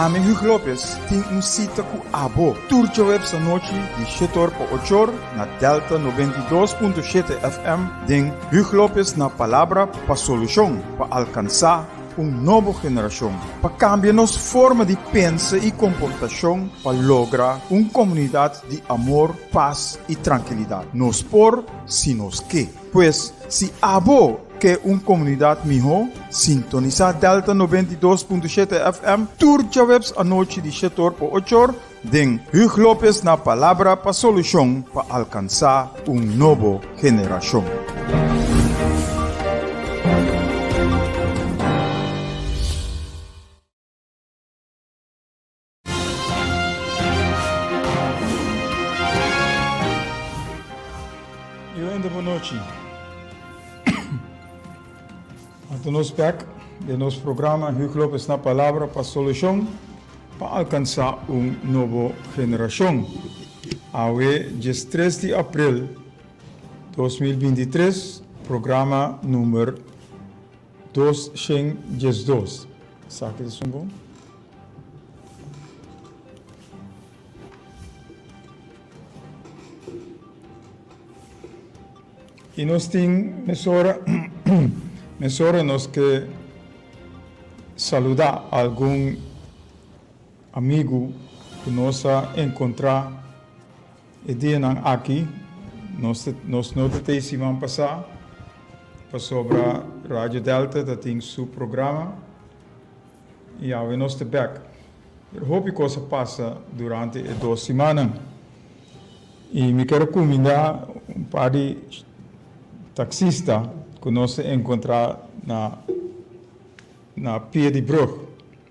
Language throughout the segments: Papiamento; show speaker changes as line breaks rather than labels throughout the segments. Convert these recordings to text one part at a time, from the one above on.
Ami Hugo Lopez tin un sita ku abo tur djaweps anochi di shetor pa ochor na Delta 92.7 FM den Hugo Lopez na Palabra pa Solushon pa alkansá un nobo generashon, pa kambia nos forma di pensa i komportashon pa logra un komunidat di amor, pas i trankilidat. Nos por si nos ke. Pues, si abo ke un komunidat mihó, sintonisá Delta 92.7 FM tur djaweps anochi di shetor pa ochor den Huug Lopez na Palabra pa Solushon pa alkansá un nobo generashon. Yolanda bonochi. Anto nos bek den nos programa Hugo Lopez na Palabra pa Solucion pa alcansa un nobo generacion. Awe 13 di april 2023, programa number 212. Esaki ta esun bon? I nos tin mesora mesora nos ke saludá algun amigu ku nos a enkontrá e dianan aki. Nos nos no ta tei siman pasá pasobra Radio Delta ta tin su programa i awe nos ta bèk. Pero hopi kos a pasa durante e dos simannan. I mi ker a kumindá un par di taksista ku nos a enkontrá na na pia di brug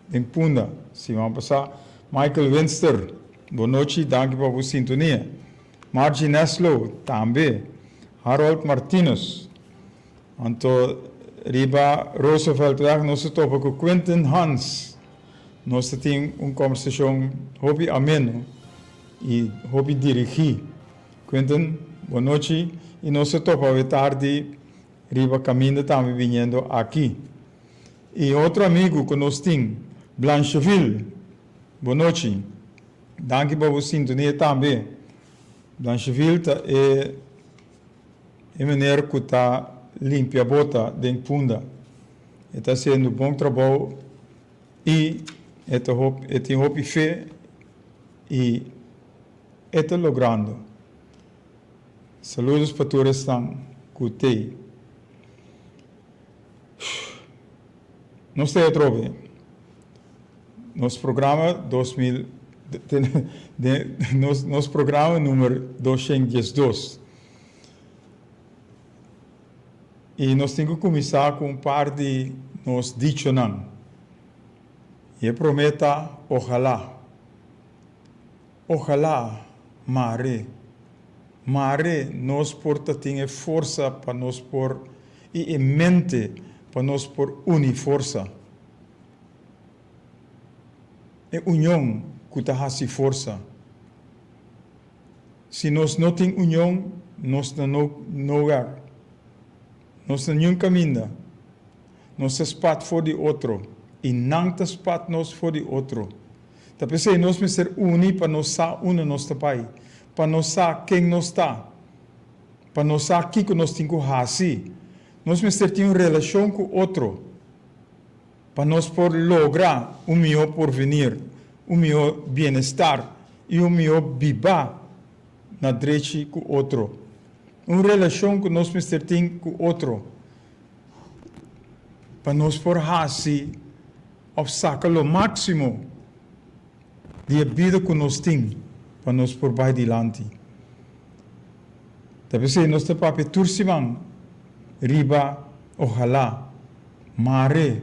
den Punda siman pasá. Michael Winster, bo nochi, danki pa bo sintonia. Margie Neslow, tambe. Harold Martinus. Anto riba Rooseveltweg nos a topa ku Quintin Hans. Nos ta tin un kòmbersashon hopi ameno i hopi dirigí. Quintin, bo nochi i nos a topa awe tardi riba kaminda tambe biniendo aki. I otro amigu ku nos tin, Blancheville, bo nochi. Danki pa bo sintonia tambe. Blancheville ta e E meneer cu ta limpia bota den Punda. E ta haciendo bon trabou y e ta e tin hopi fe y e ta logrando. Saludos pa tur esnan cu tey. Nos ta atrobe. Nos programa 2000 nos nos programa numer 212. I nos tin ku kuminsá ku un par di nos dichonan. I e promé ta, Ohalá. Ohalá, mare. Mare nos por ta tin e forsa pa nos por i e mente pa nos por uni forsa. E union ku ta hasi forsa. Si nos no tin union, nos ta no nowhere. Nos ta niun kaminda. Nos ta spat for di otro i nan ta spat nos for di otro. Ta p'esei nos mester uni pa nos sa unda nos ta bai, pa nos sa ken nos ta, pa nos sa kiko nos tin ku hasi. Nos mester tin un relashon ku otro. Pa nos por logra un mihó porvenir, un mihó bienestar i un mihó bibá na drechi ku otro. Un relashon ku nos mester tin ku otro pa nos por hasi òf saka lo máksimo di e bida ku nos tin pa nos por bai dilanti. Ta p'esei nos ta papia tur siman riba ohalá. Mare,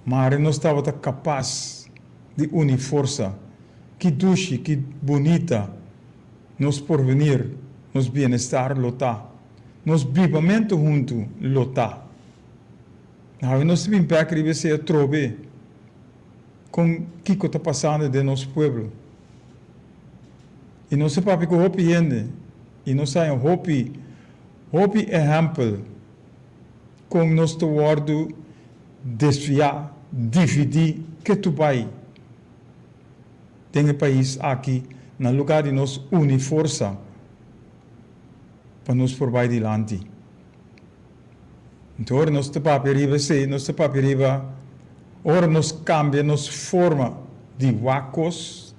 mare nos tabata kapas di uni forsa. Ki dushi, ki bunita nos porvenir, nos bienestar lo ta. Nos bibamentu huntu lo ta. Awe nos ta bin bek riba esei atrobe kon kiko ta pasando den nos pueblo. I nos a papia ku hopi hende i nos haña hopi, hopi ehèmpel. Kon nos ta wòrdu desviá, dividí, ketu bai? den e pais aki na lugá di nos uni forsa pa nos por bai dilanti. Anto ora nos ta papia riba esei, nos ta papia riba ora nos kambia nos forma di wak kos,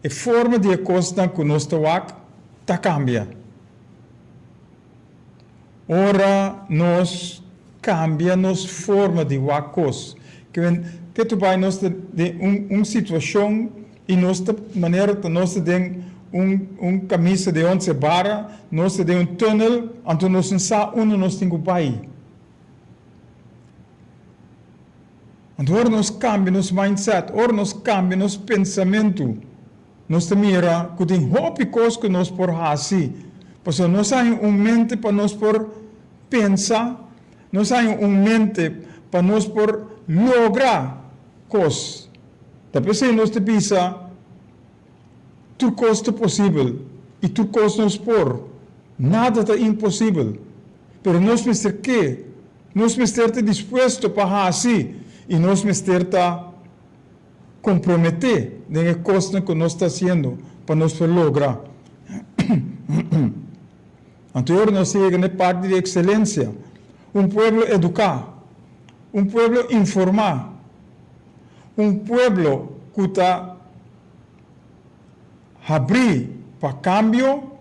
e forma di e kosnan ku nos ta wak ta kambia. Ora nos kambia nos forma di wak kos, ke tu bai nos ta den un un situashon i nos ta manera ta nos ta den un un kamisa di onse bara, nos ta den un tunnel, anto nos no sa unda nos tin ku bai. Anto ora nos kambia nos mindset, ora nos kambia nos pensamentu, Nos ta mira ku tin hopi kos ku nos por hasi, pasobra nos haña un mente pa nos por pensa, nos haña un mente pa nos por logra kos. Ta p'esei nos ta bisa, Tur kos ta posibel i tur kos nos por, nada ta imposibel. Pero nos mester ke, nos mester ta dispuesto pa hasi i nos mester ta. Komprometé den e kosnan ku nos ta hasiendo pa nos por logra. Anto e ora nos ta yega na e parti di ekselensia, un pueblo eduká, un pueblo informá, un pueblo ku ta habrí pa kambio,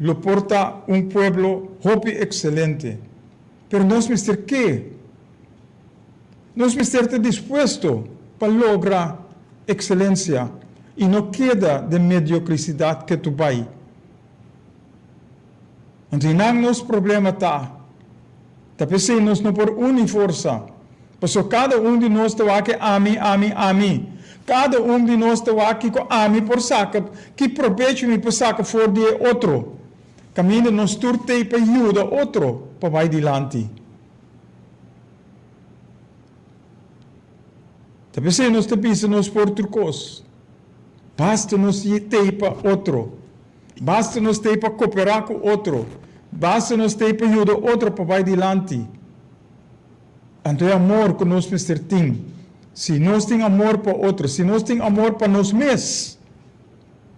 lo por ta un pueblo hopi ekselente. Pero nos mester ke. Nos mester ta dispuesto pa logra ekselencia i no keda den mediocrisidad ketu bai. Anto einan nos problema ta. Ta p'esei nos no por uni forsa, pasobra kada un di nos ta wak e ami, ami, ami. Kada un di nos ta wak kiko ami por saka, ki probecho mi por saka for di e otro. Kaminda nos tur t'ei pa yuda otro pa bai dilanti. Ta p'esei nos ta bisa nos por tur kos. Basta nos t'ei pa otro. Basta nos t'ei pa koperá ku otro. Basta nos t'ei pa yuda otro pa bai dilanti. Anto e amor ku nos mester tin, si nos tin amor pa otro, si nos tin amor pa nos mes,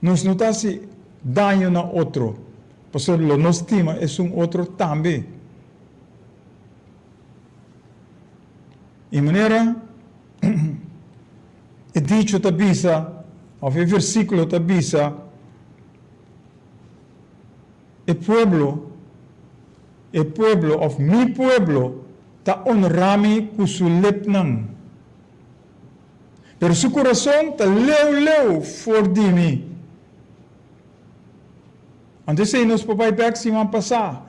nos no ta hasi daño na otro, pasobra lo nos stima esun otro tambe. I manera e dicho ta bisa, òf e versíkulo ta bisa, E pueblo, e pueblo, òf mi pueblo, ta onrá mi ku su lepnan, pero su kurason ta leu leu for di mi. Anto esei nos por bai bèk siman pasá.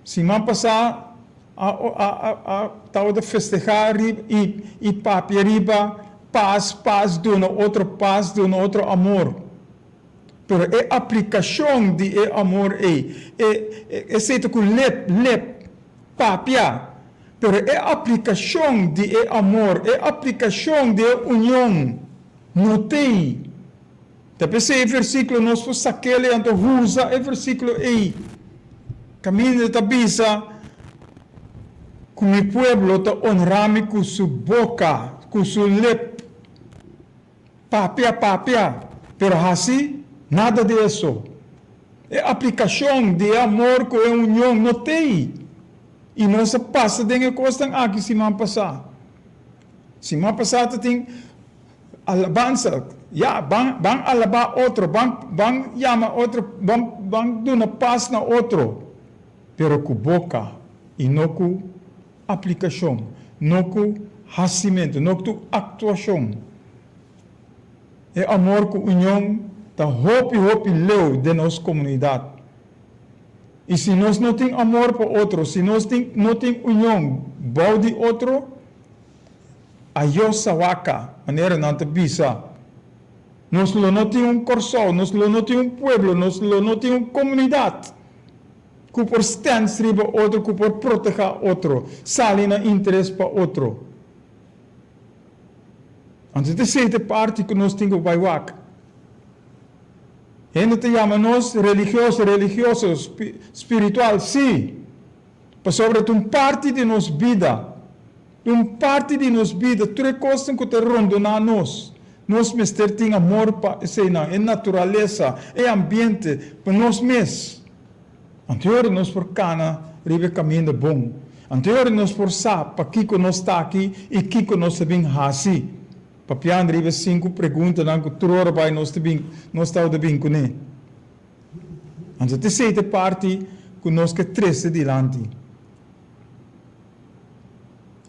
Siman pasá a a a tabata festehá riba i i papia riba pas, pas, duna otro pas, duna otro amor. Pero e aplikashon di e amor ei, e esei ta ku lep, lep, papia. Pero e aplikashon di e amor, e aplikashon di e union no t'ei. Ta p'esei e versíkulo nos por sak'el ei anto usa e versíkulo ei kaminda ta bisa ku mi pueblo ta onrá mi ku su boka, ku su lep. Papia, papia, pero hasi nada di eso. E aplikashon di e amor ku e union no t'ei. I nos a pasa den e kosnan aki siman pasá. Siman pasá ta tin Alabansa, ya, ban, ban alabá otro, ban, ban yama otro, ban, ban duna pas na otro, pero ku boka i no ku aplikashon, no ku hasimentu, no ku aktuashon. E amor ku union ta hopi, hopi leu den nos komunidat. I si nos no tin amor pa otro, si nos tin, no tin union bou di otro, Ayo sawaka, manera nan ta bisa. Nos lo no tin un Kòrsou, nos lo no tin un pueblo, nos lo no tin un komunidat ku por stèns riba otro, ku por protehá otro, sali na interes pa otro. Anto ta esei ta e parti ku nos tin ku bai wak. Hende ta yama nos religioso, religioso, spiritual, sí, pasobra ta un parti di nos bida. Un parti di nos bida, tur e kosnan ku ta rondoná nos. Nos mester tin amor pa eseinan, e naturalesa, e ambiente, pa nos mes. Anto ora nos por kana riba e kaminda bon. Anto ora nos por sa pakiko nos ta aki i kiko nos ta bin hasi. Papiando riba e sinku preguntanan ku tur ora bai nos ta bin nos tabata bin kuné. Anto ta esei ta e parti ku nos ke trese dilanti.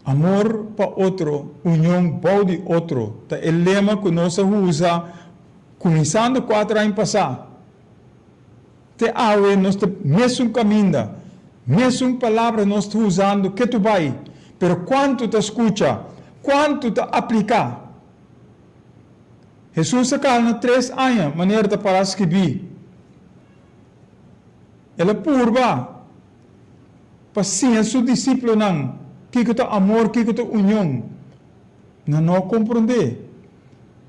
Amor pa otro, union bou di otro ta e lema ku nos a usa kuminsando kuater aña pasá. Te awe nos ta mesun kaminda, mesun palabra nos ta usando ketu bai, pero kuantu ta skucha, kuantu ta apliká? Hesus a kalna tres aña manera ta pará skibí. El a purba pa siña su disiplonan kiko ta amor, kiko ta union. Nan no a komprondé.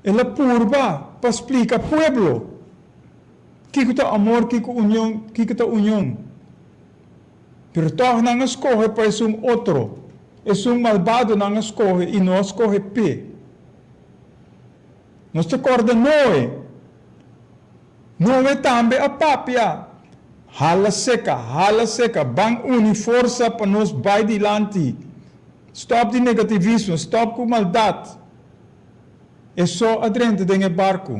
El a purba pa splika pueblo kiko ta amor, kiko union, kiko ta union. Pero tòg nan a skohe pa esun otro. Esun malbado nan a skohe i no a skohe p'e. Nos ta kòrda Noe. Noe tambe a papia, Hala seka, hala seka, ban uni forsa pa nos bai dilanti. Stòp di negativismo, stòp ku maldat. E so a drenta den e barku.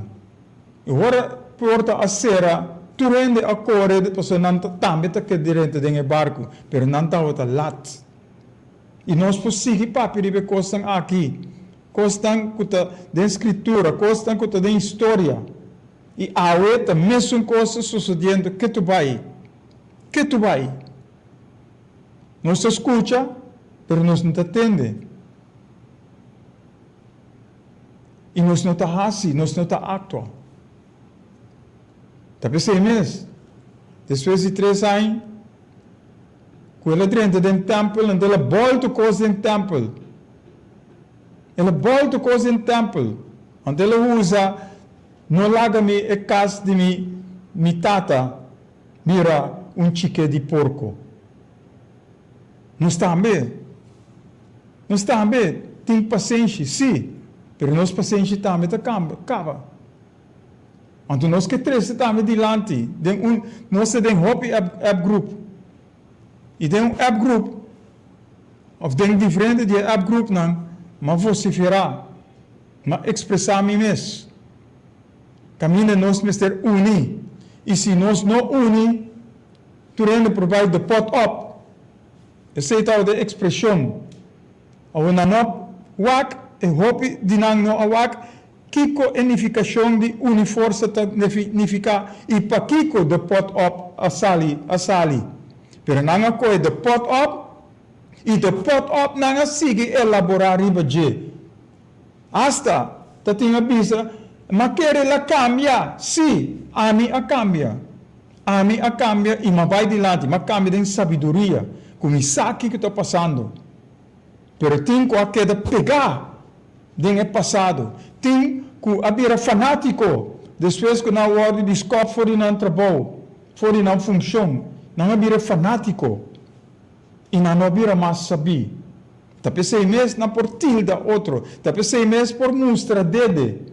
I ora porta a sera, tur hende a kore pasobra nan tambe ta ke drenta den e barku, pero nan tabata lat. I nos por sigui papia riba e kosnan aki, kosnan ku ta den Skritura, kosnan ku ta den historia. I awe ta mesun kos ta sosodiendo ketu bai, ketu bai. Nos ta skucha, pero nos no ta tende. I nos no ta hasi, nos no ta aktua. Ta p'esei mes, despues di tres aña, Ku el a drenta den tèmpel, anto el a bòltu kos den tèmpel. El a bòltu kos den tèmpel. Anto el a usa, No laga mi e kas di mi mi tata bira un chike di porko. Nos tambe, nos tambe tin pasenshi, sí, pero nos pasenshi tambe ta kaba. Anto nos ke trese tambe dilanti den un, nos ta den hopi app app group y den un app group of den diferente di e app groupnan m'a vocifera, m'a expresa mi mes caminda nos mester uni y si nos no uni tur hende por bay de pot op, esey tabata e expresion. Awor nan no wak, e hopi di nan no a wak Kiko e nifikashon di uni forsa ta nifiká i pakiko de pot op a sali a sali? Pero nan a kohe de pot op i de pot op nan a sigui elaborá riba dje. Asta ta tin a bisa, M'a kere la kambia! Sí, ami a kambia. Ami a kambia i m'a bai dilanti. M'a kambia den sabiduria ku mi sa kiko ta pasando. Pero tin ku a keda pegá den e pasado. Tin ku a bira fanátiko despues ku nan a wòrdu di skòp for di nan trabou, for di nan funshon. Nan a bira fanátiko i nan no a bira mas sabí. Ta p'esei mes nan por tilda otro. Ta p'esei mes por mustra dede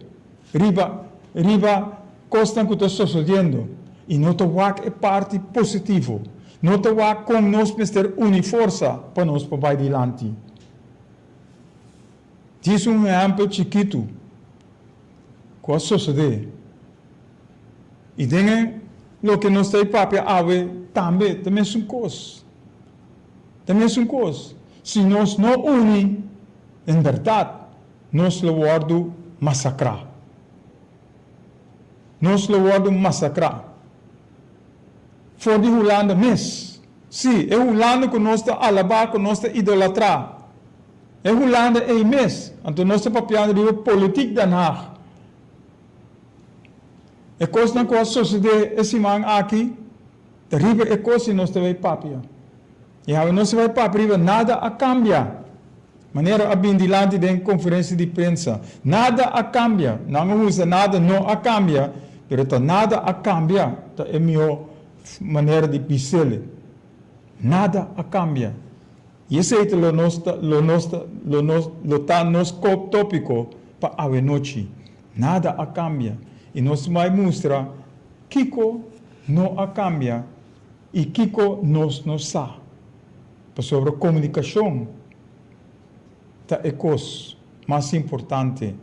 riba riba kosnan ku ta sosodiendo i no ta wak e parti positivo. No ta wak kon nos mester uni forsa pa nos por bai dilanti. Djis un ehèmpel chikitu ku a sosodé i den e loke nos ta e papia awe tambe ta mesun kos. Ta mesun kos. Si nos no uni, en bèrdat nos lo wòrdu masakrá. Nos lo wòrdu masakrá. For di Hulanda mes. Sí, e Hulanda ku nos ta alabá, ku nos ta idolatrá. E Hulanda ei mes. Anto nos ta papiando riba politiek Den Haag. E kosnan ku a sosodé e siman aki, ta riba e kos si nos ta bai papia. I awe nos ta bai papia riba nada a kambia. Manera a bin dilanti den konferensia di prensa. Nada a kambia. Nan a usa nada no a kambia, pero ta nada a kambia ta e mihó manera di bis'el. Nada a kambia. I esei ta lo nos ta lo nos ta lo nos lo ta nos tópiko pa awenochi. Nada a kambia i nos bai mustra kiko no a kambia i kiko nos no sa. Pasobra komunikashon ta e kos mas importante.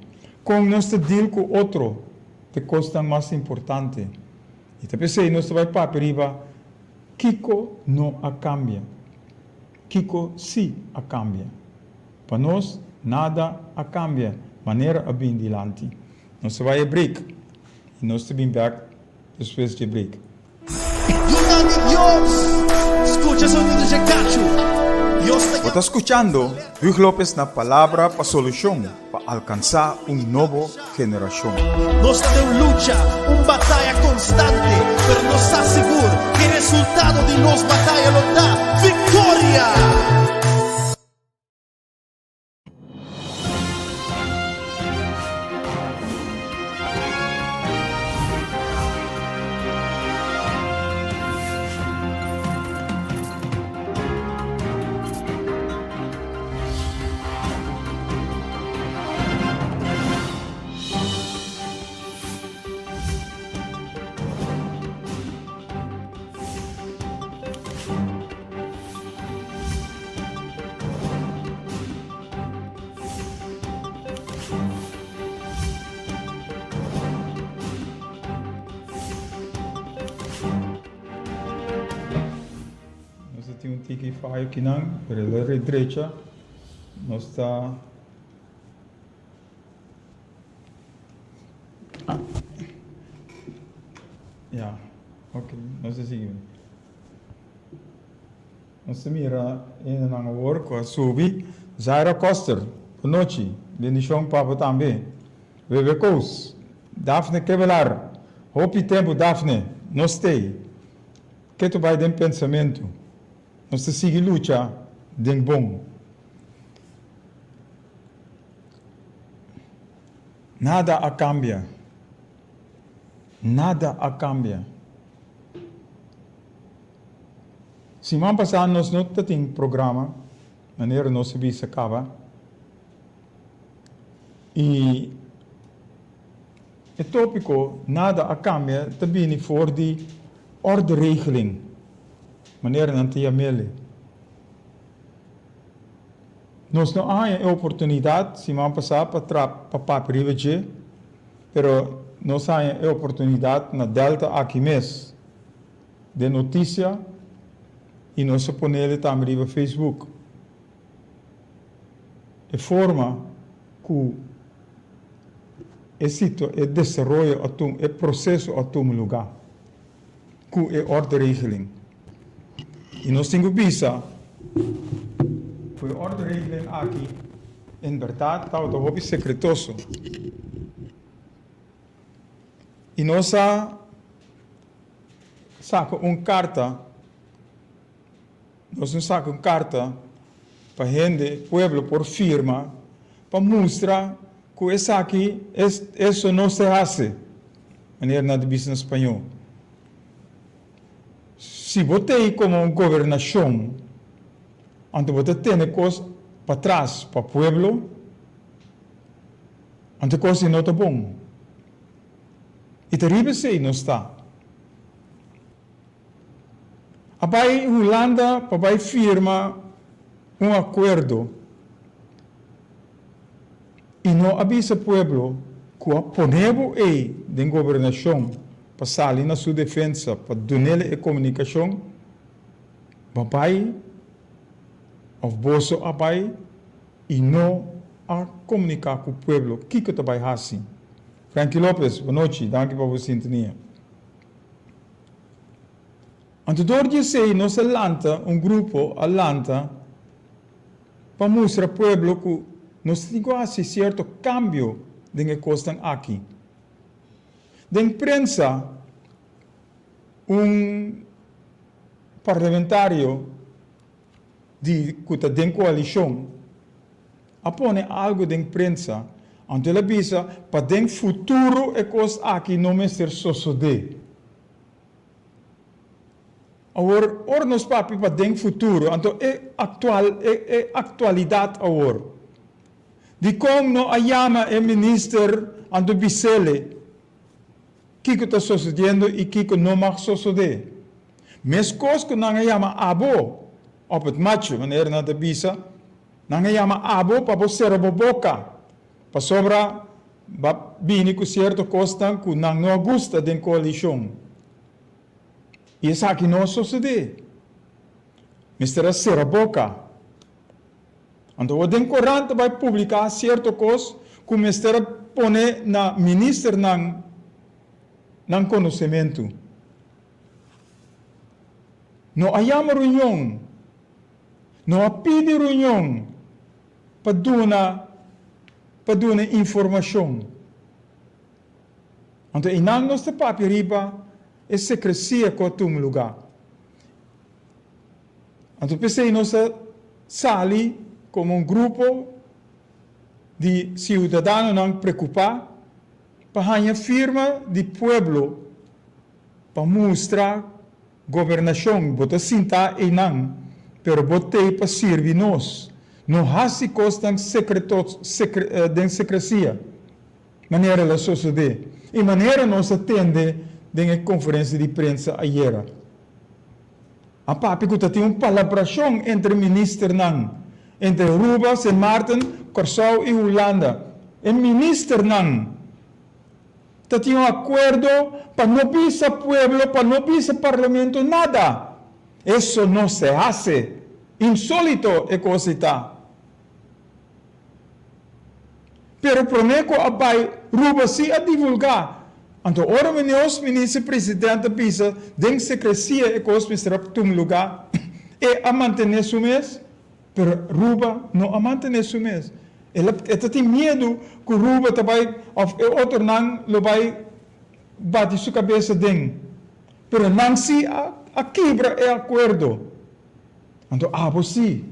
Kon nos ta deal ku otro ta e kosnan mas importante. I ta p'esei nos ta bai papia riba kiko no a kambia, kiko si a kambia. Pa nos nada a kambia manera a bin dilanti. Nos ta bai e break i nos ta bin bek despues dje break.
Yunan di Dios, skucha sonido dje kachu. Dios ta
Bo ta skuchando Huug Lopez na Palabra pa Solushon pa alkansá un nobo generashon.
Nos ta den un lucha, un bataya konstante, pero nos sa sigur ku e resultado di nos bataya lo ta viktoria!
Nos ta tin un tiki fayo akinan, pero el a redrecha. Nos ta. Ya, ok, nos ta sigui. Nos ta mira hendenan awor ku a subi. Zaira Koster, bon nochi. Bendishon pa bo tambe. Bebe Koos, Daphne Kebelar, hopi tempu Daphne, nos t'ei. Ke ta bai den pensamentu? Nos ta sigui lucha den bon. Nada a kambia. Nada a kambia. Siman pasá nos no ta tin programa, manera nos a bisa kaba, i e tópiko Nada a kambia ta bini for di orderegeling, manera nan ta yam'el. Nos no a haña e oportunidat siman pasá pa tra pa papia riba dje, pero nos a haña e oportunidat na Delta aki mes. Den notisia y nos a ponele tambe riba Facebook. E forma cu e situa e desaroyo a tum e proceso a tuma luga cu e orderegeling. Y nos tin cu bisa cu e orderegeling aki en berdad tabata hopi secretoso. Y nos a saka un karta, nos no saka un karta pa hende, pueblo por firma pa mustra ku esaki eso no se hase, manera nan ta bisa na spañó. Si bo tei komo un gobernashon, anto bo ta tene kos patras pa pueblo, anto kos ei no ta bon. I ta riba esei nos ta. A bai Hulanda pa bai firma un akuerdo i no a bisa pueblo ku a pone bo ei den gobernashon pa sali na su defensa pa dunele e komunikashon, bo a bai òf boso a bai i no a komuniká ku pueblo kiko ta bai hasi. Frankie Lopez, bonochi, danki pa bo sintonia. Anto dor di esei nos a lanta, un grupo a lanta pa mustra pueblo ku nos tin ku hasi sierto kambio den e kosnan aki. Den prensa un parlamentario di ku ta den koalishon a pone algu den prensa, anto el a bisa pa den futuro e kos aki no mester sosodé. Awor, ora nos papia pa den futuro, anto e aktual, e e aktualidat awor. Dikon no a yama e minister? Anto bis'ele kiko ta sosodiendo i kiko no mag sosodé. Meskos ku nan a yama abo op het matje, manera nan ta bisa, nan a yama abo pa bo sera bo boka, pasobra bo a bini ku sierto kosnan ku nan no a gusta den koalishon. I esaki no a sosodé. Mester a sera boka. Anto bo den korant ta bai publiká sierto kos ku mester a pone na ministernan nan konosementu. No a yama reunion, no a pidi reunion pa duna pa duna informashon. Anto einan nos ta papia riba e sekresia ku a tuma lugá. Anto p'esei nos a sali komo un grupo di siudadanonan prekupá pa haña firma di pueblo pa mustra gobernashon bo ta sintá einan pero bo t'ei pa sirbi nos, no hasi kosnan den sekresia manera el a sosodé i manera nos a tende den e konferensia di prensa ayera. A papia ku ta tin un palabrashon entre ministernan, entre Aruba, Sint Maarten, Kòrsou i Hulanda. E ministernan ta tin un akuerdo pa no bisa pueblo, pa no bisa parlamento nada. Eso no se hace. Insolito e kos ei ta. Pero prome cu a bay Ruba si a divulga. Anto ora meneos minister president a bisa den secrecia e cos mester a tuma luga, e a mantene su mes, pero Ruba no a mantene su mes. El a e ta tin miedo cu Ruba ta bay of e otronan lo bay bati su cabesa den. Pero nan si a a kibra e acuerdo. Anto abo si.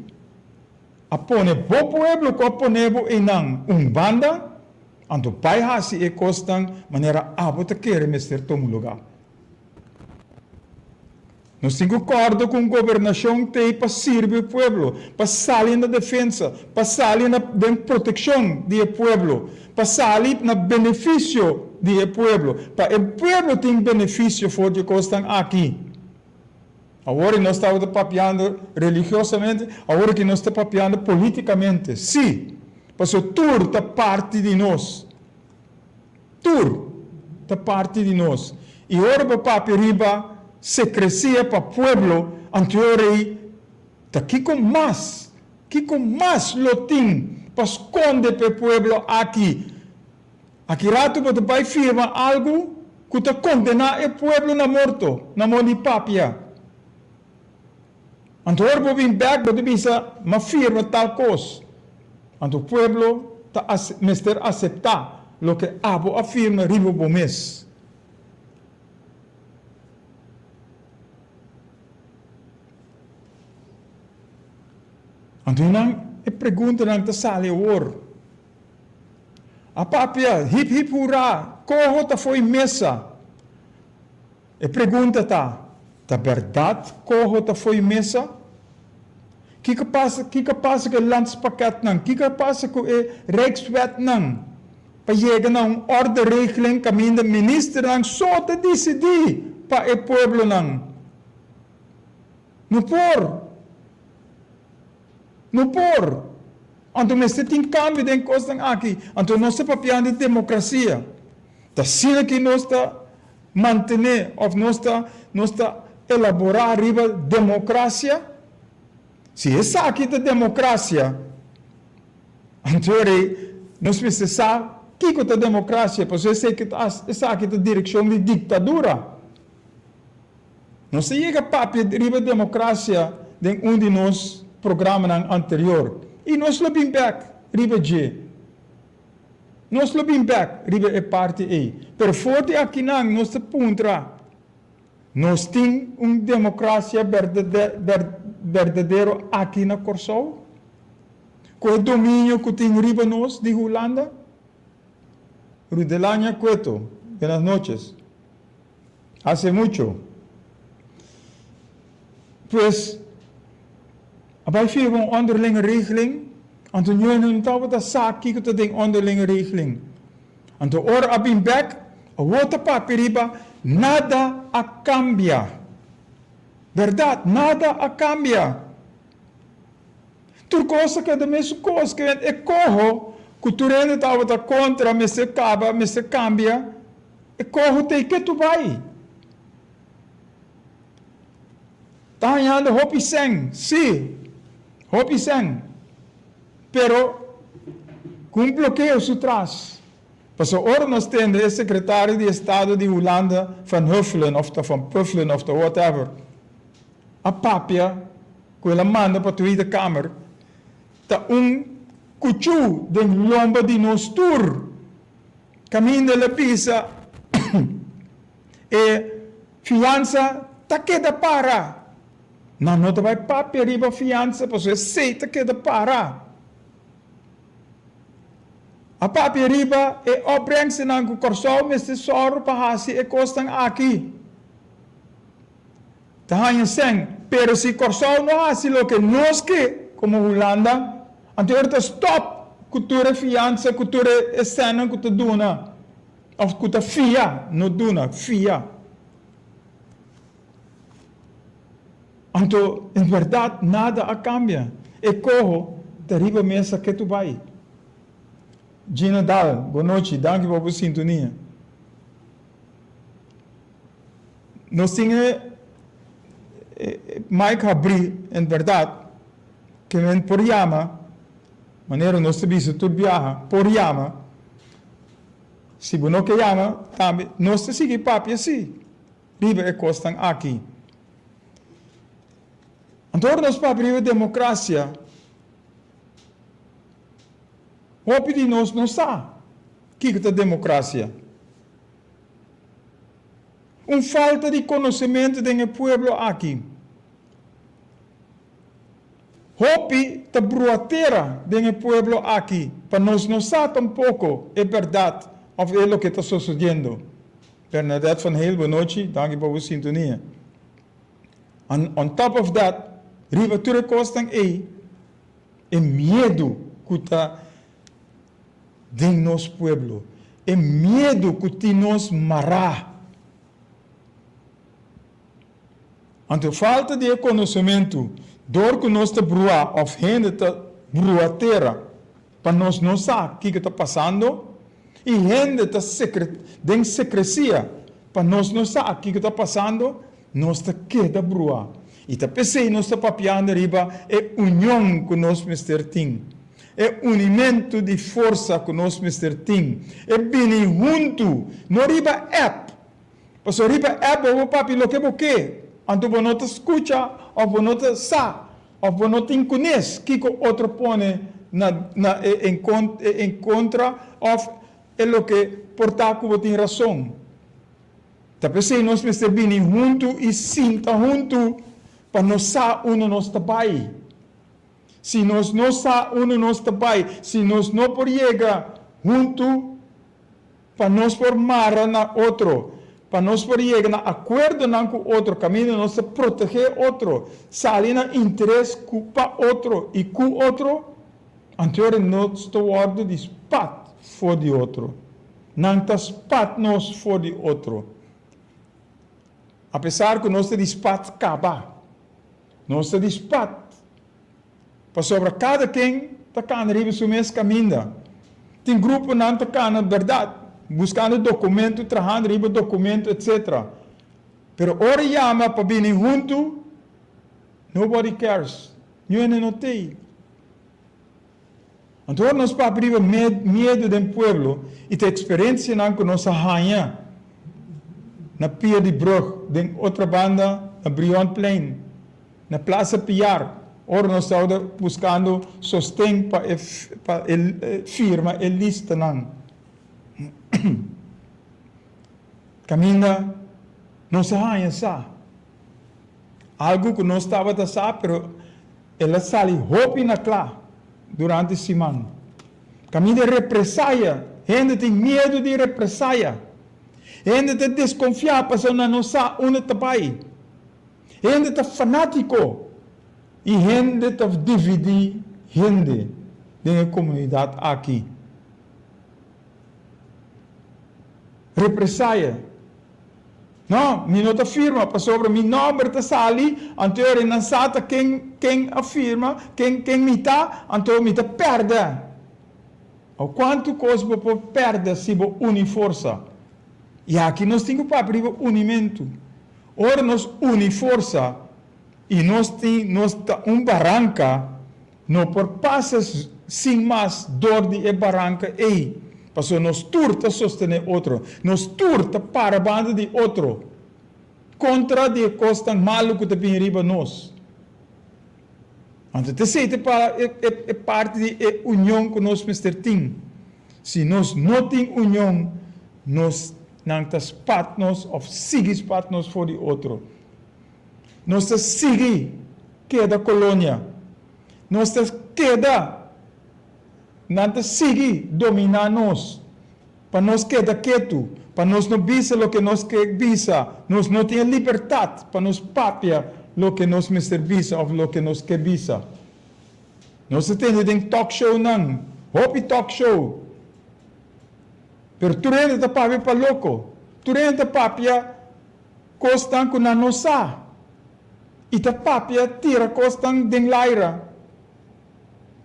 A pone bo pueblo ku a pone bo einan un banda, anto bai hasi e kosnan manera abo ta kere mester tuma lugá. Nos tin ku kòrda ku un gobernashon t'ei pa sirbi e pueblo, pa sali na defensa, pa sali na den protekshon di e pueblo, pa sali na benefisio di e pueblo, pa e pueblo tin benefisio for di e kosnan aki. Awor i nos tabata papiando religiosamente, awor aki nos ta papiando politikamente. Sí, pasobra tur ta parti di nos. Tur ta parti di nos. I ora bo papia riba sekresia pa pueblo, anto rei ta kiko mas, kiko mas lo tin pa skonde pa e pueblo aki? Aki ratu bo ta bai firma algu ku ta kondená e pueblo na morto, na mon di papia. Anto ora bo bin bèk bo ta bisa, M'a firma tal kos. Anto pueblo ta mester aseptá loke abo a firma riba bo mes. Anto nan e preguntanan ta sali awor. A papia, Hip hip hurá, koho ta fo'i mesa. E pregunta ta, Ta bèrdat koho ta fo'i mesa? Kiko pasa, kiko pasa ku e landspakketnan? Kiko a pasa ku e rijkswetnan pa yega na un orderegeling kaminda ministernan so ta disidí pa e pueblonan? No por! No por! Anto mester tin kambio den kosnan aki. Anto nos ta papiando di demokrasia. Ta asina ki nos ta mantené òf nos ta nos ta elaborá riba demokrasia? Si esaki ta demokrasia, anto rei nos mester sa kiko ta demokrasia, pasobra esaki ta esaki ta direkshon di diktadura. Nos a yega papia riba demokrasia den un di nos programanan anterior i nos lo bin bek riba dje. Nos lo bin bek riba e parti ei. Pero for di akinan nos ta puntra, Nos tin un demokrasia berdadero aki na Kòrsou? Ku e dominio ku tin riba nos di Hulanda? Rudelania Cueto, buenas noches. Hace mucho. Pues, a bai firma un onderlinge regeling, anto ñoe no tabata sa kiko ta den onderlinge regeling. Anto ora a bin bek, awor ta papia riba nada a kambia. Bèrdat, nada a kambia. Tur kos a keda mesun kos. Ke e koho ku tur hende tabata kontra mester kaba, mester kambia, e koho ta ei ketu bai. Ta hañando hopi sèn, sí, hopi sèn, pero ku un blokeo su tras. Pasobra ora nos tende e sekretario di estado di Hulanda, Van Huffelen òf ta Van Puffelen òf ta whatever, a papia ku el a manda pa Tweede Kamer, ta un kuchú den lomba di nos tur. Kaminda el a bisa e fiansa ta keda para. Nan no ta bai papia riba fiansa pasobra esei ta keda para. A papia riba e opbrengstennan ku Kòrsou mester sòru pa hasi e kosnan aki. Ta haña sèn, pero si Kòrsou no hasi loke nos ke komo Hulanda, anto e ta stòp ku tur e fiansa, ku tur e sènnan ku ta duna, òf ku ta fia, no duna, fia. Anto, en bèrdat nada a kambia. E koho ta riba mesa ketu bai. Gina Dahl, bonochi, danki pa bo sintonia. Nos tin e mic habrí, en bèrdat, ke men por yama, manera nos ta bisa tur biaha, por yama. Si bo no ke yama, tambe nos ta sigui papia sí riba e kosnan aki. Anto ora nos papia riba demokrasia, hopi di nos no sa kiko ta demokrasia. Un falta di konosementu den e pueblo aki. Hopi ta brua tera den e pueblo aki pa nos no sa tampoko e bèrdat òf e loke ta sosodiendo. Bernadette van Heel, bonochi, danki pa bo sintonia. And on top of that, riba tur e kosnan ei, e miedu ku ta den nos pueblo, e miedu ku tin nos mará. Anto falta di e konosementu, dor ku nos ta bruá òf hende ta bruá tera pa nos no sa kiko ta pasando, i hende ta den sekresia pa nos no sa kiko ta pasando, nos ta keda bruá. I ta p'esei nos ta papiando riba e union ku nos mester tin, e unimentu di forsa ku nos mester tin, e bini huntu, no riba app, Pasobra riba app bo por papia loke bo ke, anto bo no ta skucha òf bo no ta sa òf bo no tin kunes kiko otro pone na na e e enkontra òf e loke por ta ku bo tin rason. Ta p'esei nos mester bini huntu i sinta huntu pa nos sa unda nos ta bai. Si nos no sa unda nos ta bai, si nos no por yega huntu, Pa nos por mara na otro, pa nos por yega na akuerdonan ku otro kaminda nos ta protegé otro, sali na interes ku pa otro i ku otro, anteora nos ta wòrdu di spat for di otro. Nan ta spat nos for di otro. Apesar ku nos ta di spat kaba, nos ta di spat. Pasobra kada ken ta kana riba su mes kaminda. Tin gruponan ta kana bèrdat, buskando dokumentu, trahando riba dokumentu, etc. Pero ora yama pa bini huntu, nobody cares, niun hende no t'ei. Anto ora nos papia riba miedu den pueblo i ta eksperensianan ku nos a haña na pia di brug den Otrabanda na Brionplein, Na Plaza Piar, ora nos tabata buskando sosten pa e pa e firma e listanan. Kaminda nos a haña sa algu ku nos tabata sa pero el a sali hopi na kla durante siman. Kaminda represaya, hende tin miedu di represaya. Hende ta deskonfiá pasobra nan no sa unda ta bai. Hende ta fanátiko i hende ta dividí hende den e komunidat aki. Represaya. No, mi no ta firma pasobra mi nòmber ta sali, anto e ora nan sa ta ken ken a firma, ken ken mi ta, anto mi ta pèrdè. Aw kuantu kos bo por pèrdè si bo uni forsa? I aki nos tin ku papia riba unimentu. Ora nos uni forsa i nos tin nos ta un baranka, No por pasa sin mas dor di e baranka ei, pasobra nos tur ta sostené otro, nos tur ta para banda di otro kontra di e kosnan malu ku ta bini riba nos. Anto ta esei ta para e parti di e union ku nos mester tin. Si nos no tin union, nos nan ta spat nos òf sigui spat nos for di otro. Nos ta sigui keda kolonia. Nos ta keda, nan ta sigui dominá nos. Pa nos keda ketu, pa nos no bisa loke nos ke bisa. Nos no tin e libertat pa nos papia loke nos mester bisa òf loke nos ke bisa. Nos ta tende den talkshownan, hopi talkshow, pero tur hende ta papia pa loko. Tur hende ta papia. Kosnan ku nan no sa i ta papia tira kosnan den laira.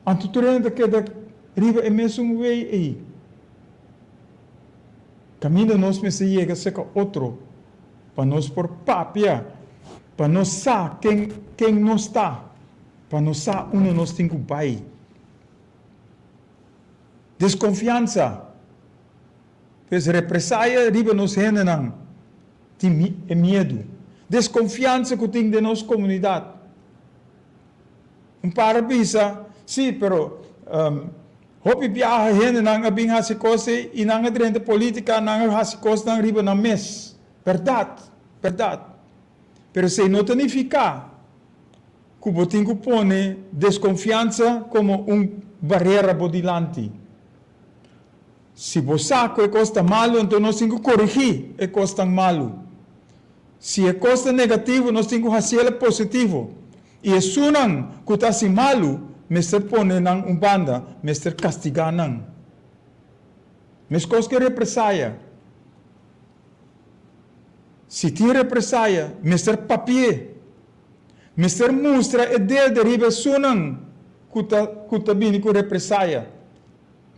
Anto tur hende ta keda riba e mesun wei ei. Kaminda nos mester yega serka otro pa nos por papia, pa nos sa ken ken nos ta, pa nos sa unda nos tin ku bai. Deskonfiansa. Pues represaya riba nos hendenan tin e miedu, deskonfiansa ku tin den nos komunidat. Un par a bisa, Sí, pero hopi biaha hendenan a bin hasi kos ei i nan a drenta politika, nan a hasi kosnan riba nan mes. Bèrdat, bèrdat. Pero esei no ta nifiká ku bo tin ku pone deskonfiansa komo un barera bo dilanti. Si bo sa ku e kos ta malu, anto nos tin ku korigí e kosnan malu. Si e kos ta negativo, nos tin ku hasiel positivo. I esunnan ku ta hasi malu, mester pone nan un banda, mester kastigá nan. Meskos ku e represaya. Si tin represaya, mester papi'é. Mester mustra e dede riba esunnan ku ta ku ta bini ku represaya.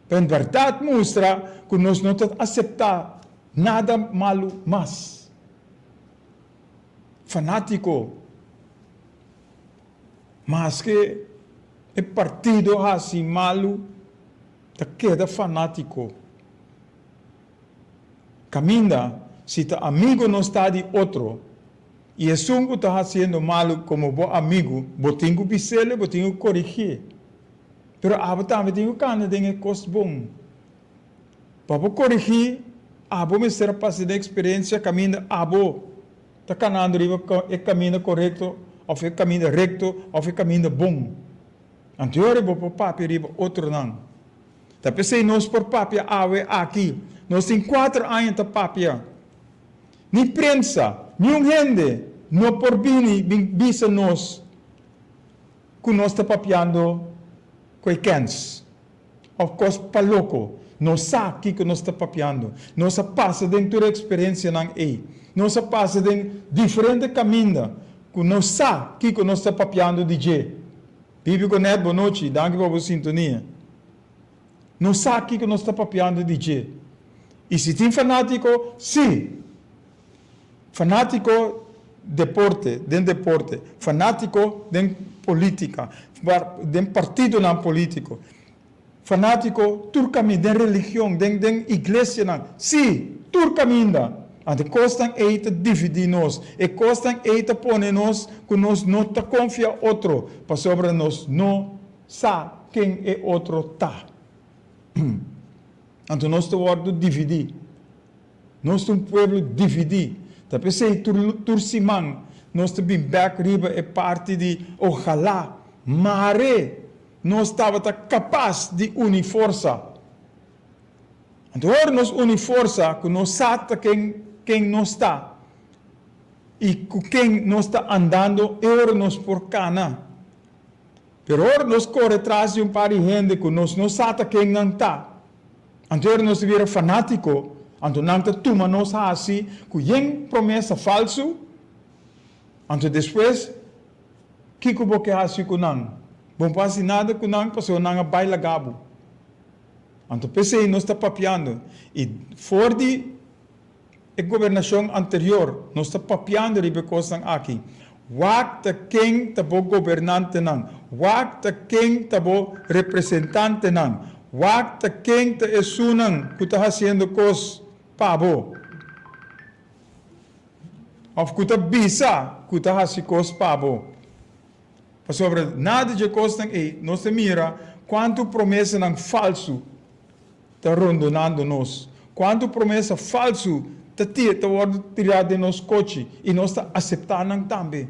Pa en bèrdat mustra ku nos no ta aseptá nada malu mas. Fanátiko, maske e partido hasi malu, ta keda fanátiko. Kaminda si ta amigu nos ta di otro, i esun ku ta hasiendo malu komo bo amigu, bo tin ku bis'el, bo tin ku korigié. Pero abo tambe tin ku kanda den e kos bon. Pa bo korigí, abo mester a pasa den eksperensia kaminda abo ta kanando riba e kaminda korekto òf e kaminda rekto òf e kaminda bon. Anto e ora bo por papia riba otronan. Ta p'esei nos por papia awe aki. Nos tin kuater aña ta papia. Ni prensa, niun hende no por bini bin bisa nos ku nos ta papiando ku e kens òf kos pa loko. Nos sa kiko nos ta papiando. Nos a pasa den tur e eksperensianan ei. Nos a pasa den diferente kaminda ku nos sa kiko nos ta papiando di dje. Bibi Gonet, bonochi. Danki pa bo sintonia. Nos sa kiko nos ta papiando di dje. I si tin fanátiko, sí! Fanátiko deporte, den deporte, fanátiko den polítika, den partidonan polítiko, fanátiko tur kaminda, den religion, den den iglesianan, sí, tur kaminda. Anto e kosnan ei ta dividí nos, e kosnan ei ta pone nos ku nos no ta konfia otro, pasobra nos no sa ken e otro ta. Anto nos ta wòrdu dividí. Nos ta un pueblo dividí. Ta p'esei tur tur siman nos ta bin bèk riba e parti di ojalá mare nos tabata kapas di uni forsa. Anto ora nos uni forsa ku nos sa ta ken ken nos ta i ku ken nos ta andando e ora nos por kana. Pero ora nos kore tras di un par di hende ku nos no sa ta ken nan ta, anto ora nos ta bira fanátiko. Anto nan ta tuma nos hasi ku yen promesa falsu, anto despues kiko bo ke hasi ku nan? Bo no por hasi nada ku nan pasobra nan a bai laga bo. Anto p'esei nos ta papiando i for di e gobernashon anterior nos ta papiando riba e kosnan aki. Wak ta ken ta bo gobernantenan, wak ta ken ta bo representantenan, wak ta ken ta esunnan ku ta hasiendo kos pa bo òf ku ta bisa ku ta hasi kos pa bo. Pasobra nada dje kosnan ei nos ta mira kuantu promesanan falsu ta rondonando nos, kuantu promesa falsu ta ta wòrdu tirá den nos kochi i nos ta aseptá nan tambe.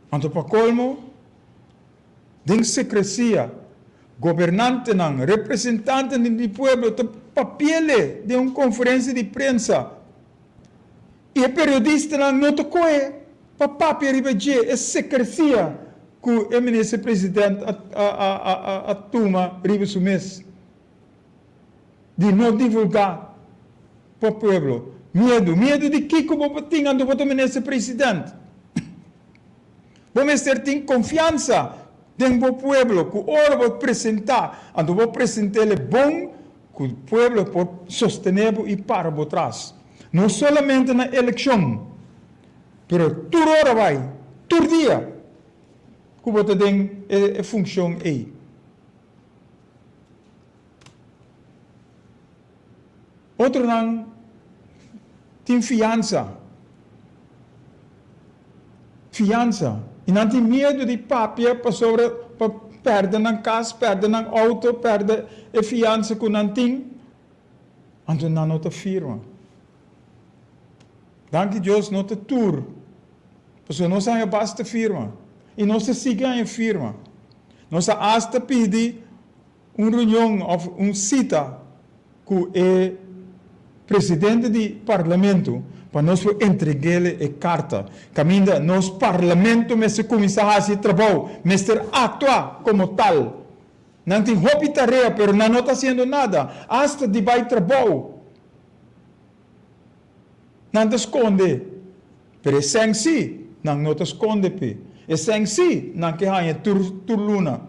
Anto pa kolmo, den sekresia, gobernantenan, representantenan di pueblo ta papiele den un konferensia di prensa I e periodistanan no ta kohe pa papia riba dje e sekresia ku e minister president a tuma riba su mes di no divulga pa pueblo. Miedu? Miedu di kiko bo por tin anto bo ta minister president? Bo mester tin konfiansa den bo pueblo ku ora bo presenta anto bo present'el bon ku pueblo por sostené bo i para bo tras. No solamente na elekshon, pero tur ora bai, tur dia ku bo ta den e funshon ei. Otronan tin fiansa, fiansa, i nan tin miedu di papia pasobra pa pèrdè nan kas, pèrdè nan outo, pèrdè e fiansa ku nan tin, anto nan no ta firma. Danki Dios no ta tur, pasobra nos a haña basta firma, i nos ta sigui haña firma. Nos a asta pidi un reunion of un cita cu e presidente di Parlamento pa nos por entreguele e carta caminda nos Parlamento mester cuminsa haci e trabou, mester actua como tal. Nan tin hopi tarea pero nan no ta haciendo nada, hasta di bay trabou nan ta sconde, pero e cen si nan no ta sconde p'e, e cen si nan ke haña tur tur luna.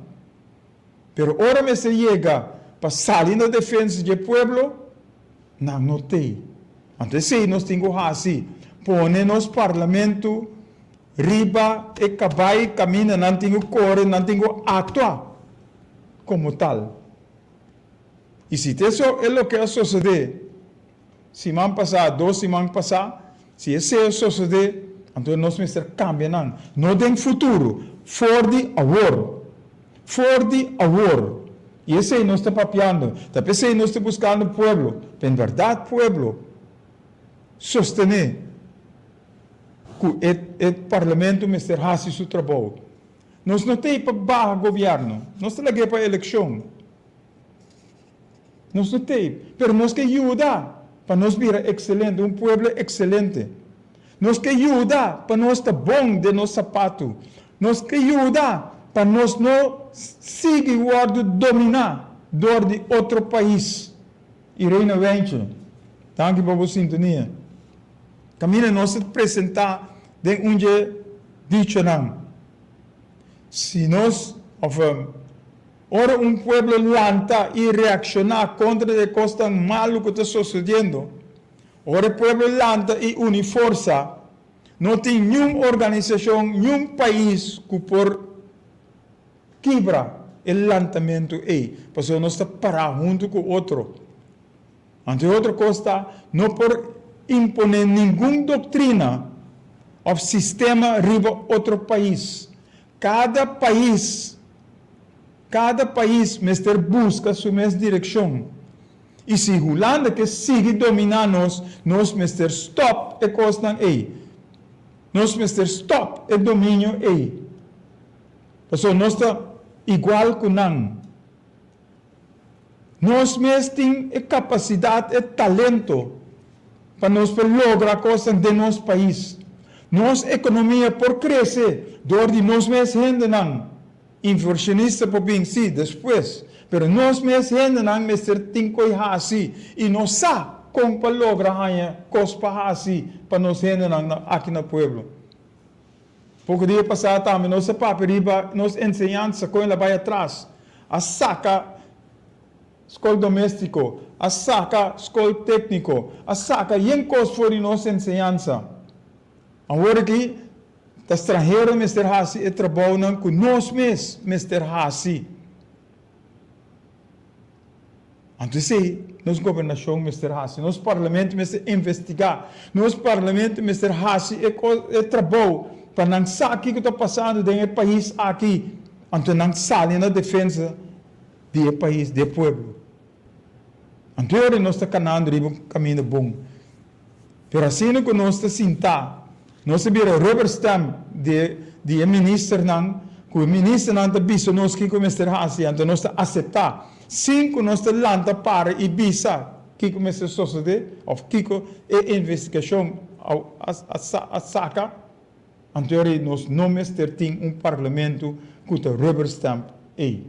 Pero ora mester yega pa sali na defensa dje pueblo, nan no tei. Anto esei nos tin ku hasi, pone nos parlamento riba e kabai kaminda nan tin ku kore, nan tin ku aktua komo tal. I si ta eso e loke a sosodé Siman pasá, dos siman pasá, si esei a sosodé, anto nos mester kambia nan, no den futuro, for di awor. For di awor. I esei nos ta papiando. Ta p'esei nos ta buskando pueblo, pa en bèrdat pueblo sostené ku e e parlamento mester hasi su trabou. Nos no ta ei pa baha gobièrnu, nos ta lag'é pa elekshon. Nos no t'ei, pero nos ke yuda pa nos bira ekselente, un pueblo ekselente. Nos ke yuda pa nos ta bon den nos sapatu. Nos ke yuda pa nos no sigui wòrdu dominá dor di otro pais. Irene Wijntje, danki pa bo sintonia. Kaminda nos ta presentá den un dje dichonan. Si nos, òf. Ora un pueblo lanta i reakshoná kontra di e kosnan malu ku ta sosodiendo, ora e pueblo lanta i uni forsa, no tin niun organisashon, niun pais ku por kibra e lantamentu ei, pasobra nos ta pará huntu ku otro. Anto e otro kos ta, no por imponé ningun doktrina òf sistema riba otro pais. Kada pais, kada pais mester buska su mes direkshon. I si Hulanda ke sigui dominá nos, nos mester stòp e kosnan ei. Nos mester stòp e dominio ei. Pasobra nos ta igual ku nan. Nos mes tin e kapasidat, e talento pa nos por logra kosnan den nos pais. Nos ekonomia por krese dor di nos mes hendenan. Inversionista por bin, sí, despues. Pero nos mes hendenan mester tin koe hasi i nos sa kon pa logra haña kos pa hasi pa nos hendenan na aki na pueblo. Poko dia pasá tambe nos a papia riba nos enseñansa kon el a bai atras. A saka skol doméstiko, a saka skol tékniko, a saka yen kos for di nos enseñansa. Awor aki ta stranhero mester hasi e trabounan ku nos mes mester hasi. Anto esei nos gobernashon mester hasi, nos parlamento mester investigá, nos parlamento mester hasi e kos, e trabou pa nan sa kiko ta pasando den e pais aki, anto nan sali na defensa di e pais, di e pueblo. Anto e ora nos ta kanando riba un kaminda bon. Pero asina ku nos ta sintá, nos ta bira rubber stamp di di e ministernan, ku e ministernan ta bisa nos kiko mester hasi, anto nos ta aseptá, sin ku nos ta lanta para i bisa kiko mester sosodé òf kiko e investigashon a saka. Anto e ora nos no mester tin un parlamento ku ta rubber stamp ei.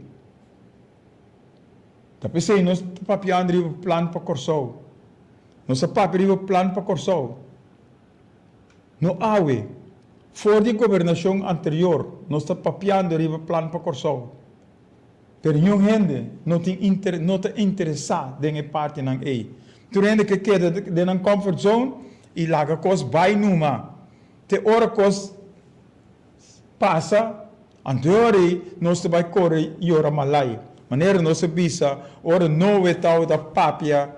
Ta p'esei nos ta papiando riba plan pa Kòrsou. Nos a papia riba plan pa Kòrsou. No awe. For di gobernashon anterior nos ta papiando riba plan pa Kòrsou. Pero niun hende no tin inter no ta interesá den e partinan ei. Tur hende ke keda den nan comfort zone i laga kos bai numa te ora kos Pasa, anto e ora ei nos ta bai kore yora malai. Manera nos a bisa, ora Noe tabata papia,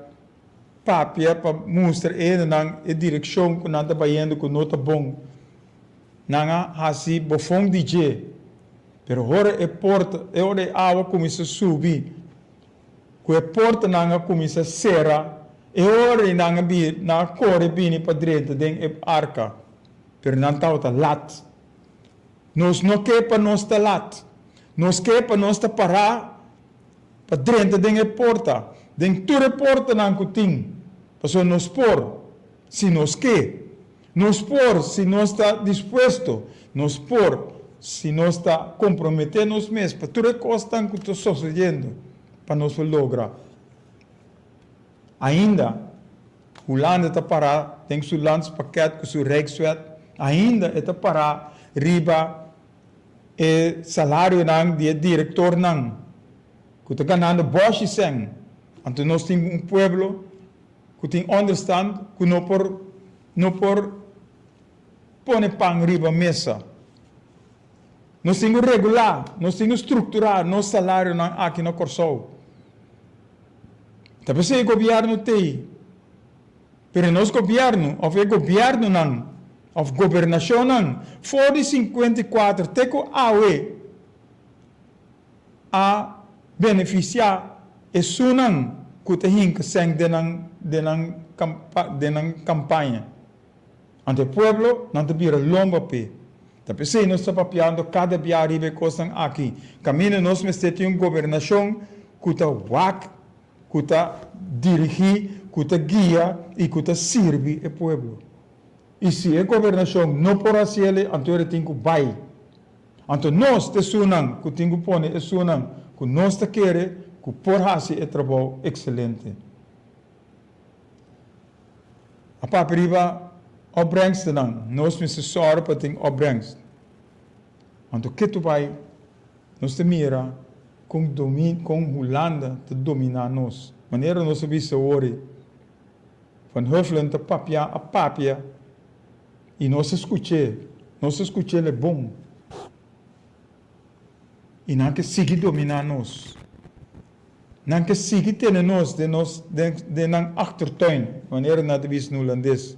papia pa mustra e hendenan e direkshon ku nan ta bayendo ku no ta bon, nan a hasi bofon di dje. Pero ora e porta, e ora e awa kuminsá subi, ku e portanan a kuminsá sera, e ora ei nan a bi, nan a kore bini pa drenta den e arka. Pero nan tabata lat. Nos no ke pa nos ta lat. Nos ke pa nos ta pará pa drenta den e porta, den tur e portanan ku tin, pasobra nos por, si nos ke. Nos por si nos ta dispuesto. Nos por si nos ta komprometé nos mes pa tur e kosnan ku ta sosodiendo pa nos por logra. Ainda, Hulanda ta pará den su landspakket ku su Rijkswet, ainda e ta pará riba e salarionan di e direktornan ku ta ganando bòshi sèn. Anto nos tin un pueblo ku tin ònderstand ku no por no por pone pan riba mesa. Nos tin ku regulá, nos tin ku strukturá nos salarionan aki na Kòrsou. Ta p'esei e gobièrnu t'ei. Pero nos gobièrnu òf e gobièrnunan òf gobernashonnan for di 54 te ku awe a benefisiá esunnan ku ta hinka sèn den nan den nan den nan kampaña. Anto e pueblo nan ta bira lomba p'e. Ta p'esei nos ta papiando kada bia riba e kosnan aki. Kaminda nos mester tin un gobernashon ku ta wak, ku ta dirigí, ku ta guia i ku ta sirbi e pueblo. I si e gobernashon no por hasi el, anto el tin ku bai. Anto nos ta esunnan ku tin ku pone esunnan ku nos ta kere ku por hasi e trabou ekselente. A papia riba opbrengstennan, nos mester sòru pa tin opbrengst. Anto ketu bai nos ta mira kon domi kon Hulanda ta dominá nos. Manera nos a bisa awor ei, Van Huffelen ta papia a papia i nos a skuch'é, nos a skuch'é le bon. I nan ke sigui dominá nos. Nan ke sigui tene nos den nos den nan achtertuin, manera nan ta bisa na hulandes.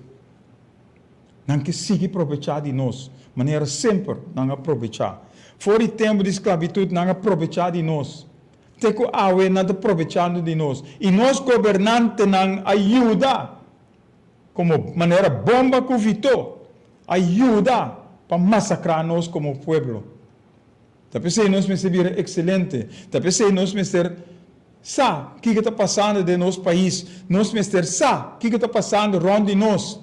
Nan ke sigui probechá di nos, manera semper nan a probechá. For di tempu di sklabitut nan a probechá di nos. Te ku awe nan ta probechando di nos. I nos gobernantenan a yuda, komo manera bomba ku vitó, a yuda pa masakrá nos komo pueblo. Ta p'esei nos mester bira ekselente. Ta p'esei nos mester sa kiko ta pasando den nos pais. Nos mester sa kiko ta pasando rònt di nos.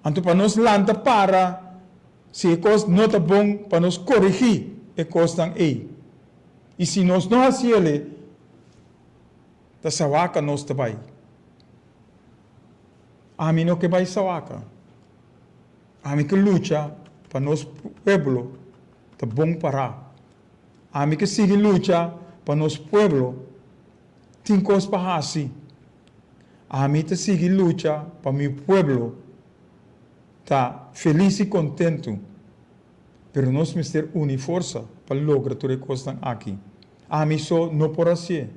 Anto pa nos lanta para si e kos no ta bon pa nos korigí. e kosnan ei. I si nos no hasi el'e, ta sawaka nos ta bai. Ami no ke bai sawaka. Ami ke lucha pa nos pueblo ta bon pará. Ami ke sigui lucha pa nos pueblo tin kos pa hasi. Ami ta sigui lucha pa mi pueblo ta felis i kontentu. Pero nos mester uni forsa pa logra tur e kosnan aki. Ami so no por hasié.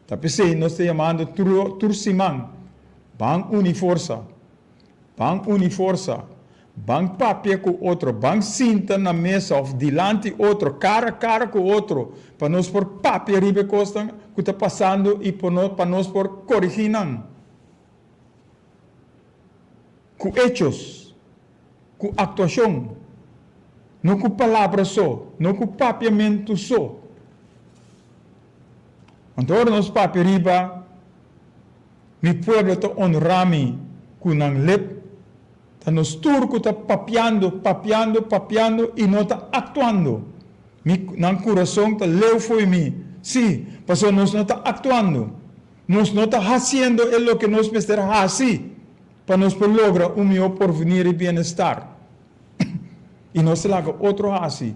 Ta p'esei nos ta yamando tur tur siman, Ban uni forsa! Ban uni forsa! Ban papia ku otro, ban sinta na mesa òf dilanti otro, kara kara ku otro, pa nos por papia riba e kosnan ku ta pasando i pa nos por korigí nan. Ku echos, ku aktuashon, no ku palabra so, no ku papiamentu so. Anto ora nos papia riba mi pueblo ta onra mi ku nan lep, ta nos tur ku ta papiando, papiando, papiando i no ta aktuando. Mi, nan kurason ta leu fo'i mi. Sí, pasobra nos no ta aktuando. Nos no ta hasiendo e loke nos mester hasi pa nos por logra un mihó porvenir i bienestar. I nos ta laga otro hasi.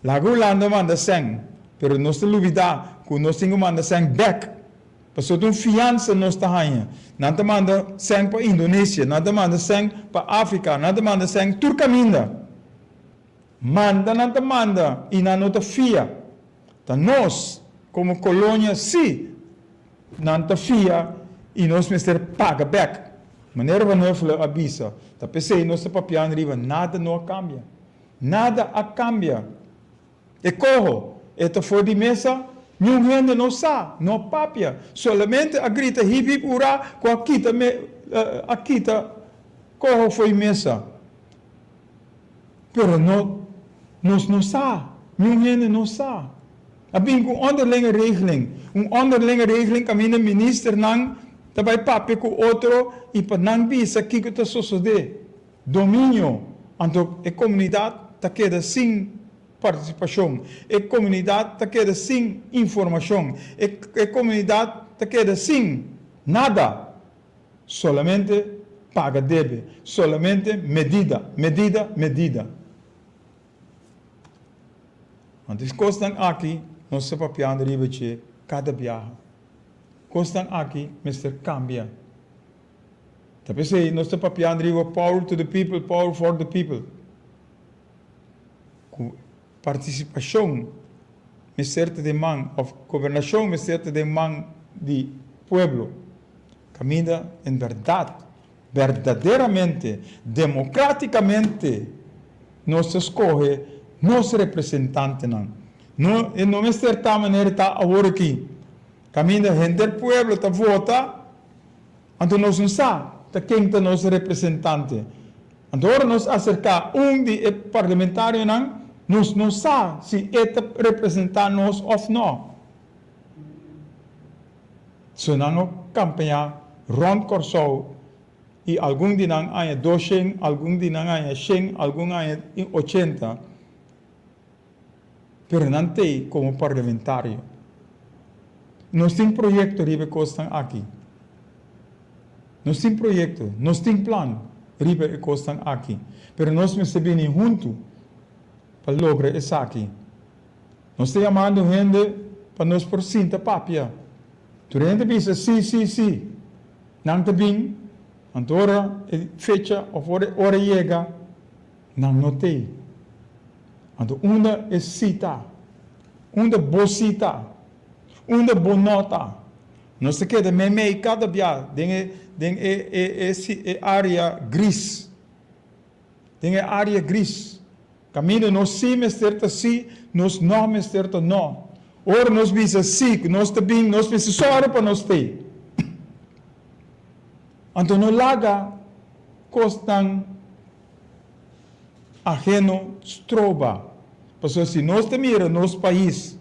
Laga Hulanda manda sèn, pero nos ta lubidá ku nos tin ku manda sèn bèk. Pasobra ta un fiansa nos ta haña. Nan ta manda sèn pa Indonesia, nan ta manda sèn pa Afrika, nan ta manda sèn tur kaminda. Manda nan ta manda i nan no ta fia. Ta nos komo kolonia sí nan ta fia i nos mester paga bèk. Manera Van Huffelen a bisa, ta p'esei nos ta papiando riba nada no a kambia. Nada a kambia. E koho, e ta for di mesa, niun hende no sa, no a papia. Solamente a grita hip hip hurá ku a kita me a kita koho fo'i mesa. Pero no, nos no sa, niun hende no sa. A bin ku un onderlinge regeling, un onderlinge regeling kaminda ministernan ta bai papia ku otro i pa nan bisa kiko ta sosodé. Dominio, anto e komunidat ta keda sin partisipashon, e komunidat ta keda sin informashon, e e komunidat ta keda sin nada. Solamente paga debe, solamente medida, medida, medida. Anto e kosnan aki nos ta papiando riba dje kada biaha. Kosnan aki mester kambia. Ta p'esei nos ta papiando riba power to the people, power for the people. Ku partisipashon mester ta den man òf gobernashon mester ta den man di pueblo. Kaminda en bèrdat, berdaderamente, demokratikamente nos ta skohe nos representantenan. No, e no mester ta manera e ta awor aki. Kaminda henter pueblo ta vota, anto nos no sa ta ken ta nos representante. Anto ora nos aserká un di e parlamentarionan, nos no sa si e ta representá nos òf nò. So nan a kampañá rònt Kòrsou i algun di nan aña doshen, algun di nan aña shen, algun aña ochenta, pero nan t'ei komo parlamentario. Nos tin proyekto riba e kosnan aki. Nos tin proyekto, nos tin plan riba e kosnan aki, pero nos mester bini huntu pa logra esaki. Nos ta yamando hende pa nos por sinta papia. Tur hende bisa si, si, si. Nan ta bin, anto ora e fecha of ora e ora yega, nan no t'ei. Anto unda e si ta? Unda bo si ta? Unda bo no ta? Nos ta keda meimei kada bia den e den e e e e area gris. Den e area gris. Kaminda nos sí mester ta sí, nos no mester ta no. Ora nos bisa sí ku nos ta bin, nos mester sòru pa nos t'ei. Anto no laga kosnan aheno stroba. Pasobra si nos ta mira nos pais,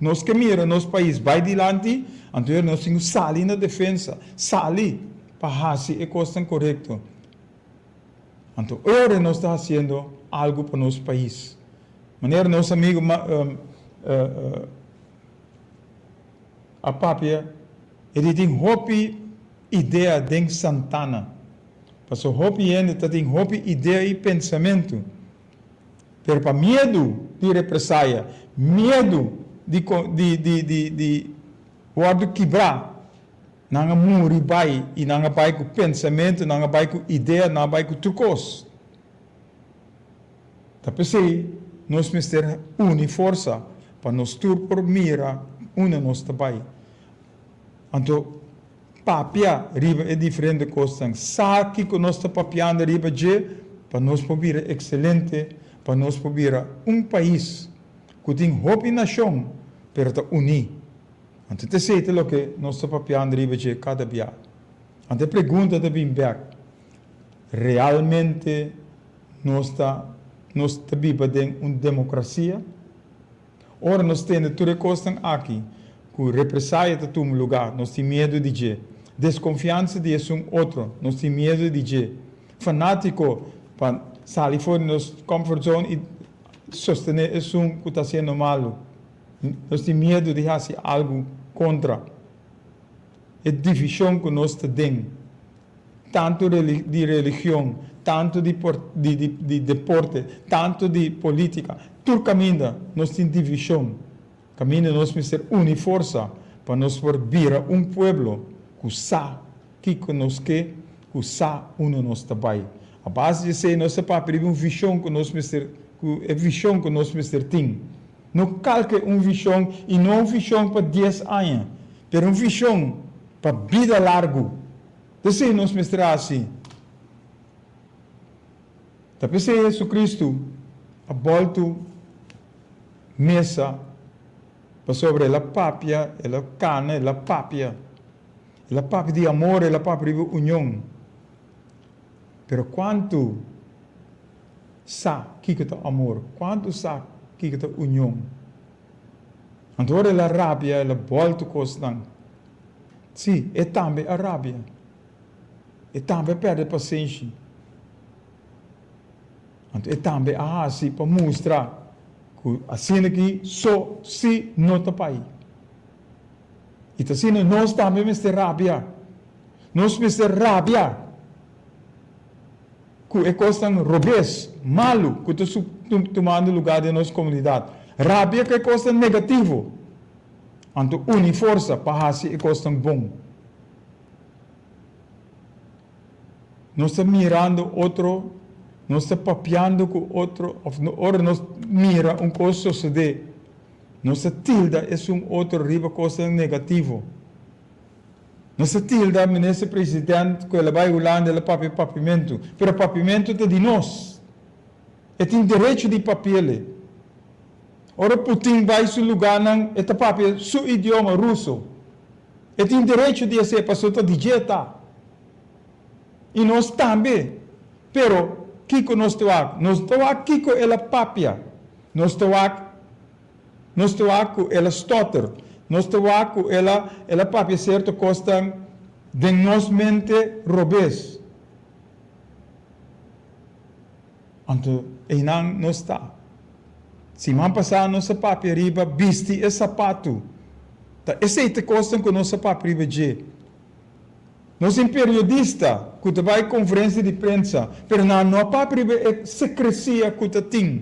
nos ke mira nos pais bai dilanti, anto nos tin ku sali na defensa, sali pa hasi e kosnan korekto. Anto ora nos ta hasiendo algu pa nos pais. Manera nos amigo a papia, e di tin hopi idea den santana. Paso hopi hende ta tin hopi idea i pensamentu, pero pa miedu di represaya, miedu di di di di di wòrdu kibrá, nan a muri bai i nan a bai ku pensamentu, nan a bai ku idea, nan a bai ku tur kos. Ta p'esei nos mester uni forsa pa nos tur por mira unda nos ta bai. Anto papia riba e diferente kosnan, sa kiko nos ta papiando riba dje pa nos por bira ekselente, pa nos por bira un pais ku tin hopi nashon pero ta uní. Anto ta esei ta loke nos ta papiando riba dje kada bia. Anto e pregunta ta bin bèk, Realmente nos ta nos ta biba den un demokrasia? Ora nos tende tur e kosnan aki ku represaya ta tuma lugá, nos tin miedu di dje. Deskonfiansa di esun otro, nos tin miedu di dje. Fanátiko pa sali for di nos comfort zone i sostené esun ku ta hasiendo malu, nos tin miedu di hasi algu kontra e divishon ku nos ta den. Tantu di religion, tantu di di deporte, tantu di politica, tur caminda nos tin division, caminda nos mester uni forsa pa nos por bira un pueblo cu sa kico nos ke, cu sa unda nos ta bay. A base di esey nos ta papia riba un vision cu nos mester, cu e vision cu nos mester tin. No calke un vision y no un vision pa dies aña, pero un vision pa bida largu. P'esei nos mester hasi. Ta p'esei Jesucristo a boltu mesa, pasobra el a papia, el a kana, el a papia. El a papia di amor, el a papia riba union. Pero kuantu sa kiko ta amor? Kuantu sa kiko ta union? Anto ora el a rabia, el a boltu kosnan. Sí, e tambe a rabia. E tambe a perde pasenshi. Anto e tambe a hasi pa mustra ku asina ki so sí no ta pai. I ta asina nos tambe mester rabia. Nos mester rabia ku e kosnan robes, malu ku ta tumando lugá den nos komunidat. Rabia ku e kosnan negativo. Anto uni forsa pa hasi e kosnan bon. Nos ta mirando otro, nos ta papiando ku otro, òf ora nos mira un kos sosodé, nos ta tilda esun otro riba kosnan negativo. Nos ta tilda Minister President ku el a bai Hulanda el a papia papiamentu, pero papiamentu ta di nos. E tin derecho di papi'el. Ora Putin bai su lugánan e ta papia su idioma ruso. E tin derecho di esei pasobra ta di dje ta. I nos tambe. Pero kiko nos ta wak? Nos ta wak kiko el a papia. Nos ta wak nos ta wak ku el a stotter. Nos ta wak ku el a el a papia sierto kosnan den nos mente robes. Anto einan nos ta. Siman pasá nos a papia riba bisti e sapatu. Ta esei ta kosnan ku nos a papia riba dje. Nos tin periodista ku ta bai konferensia di prensa, pero nan no a papia riba e sekresia ku ta tin.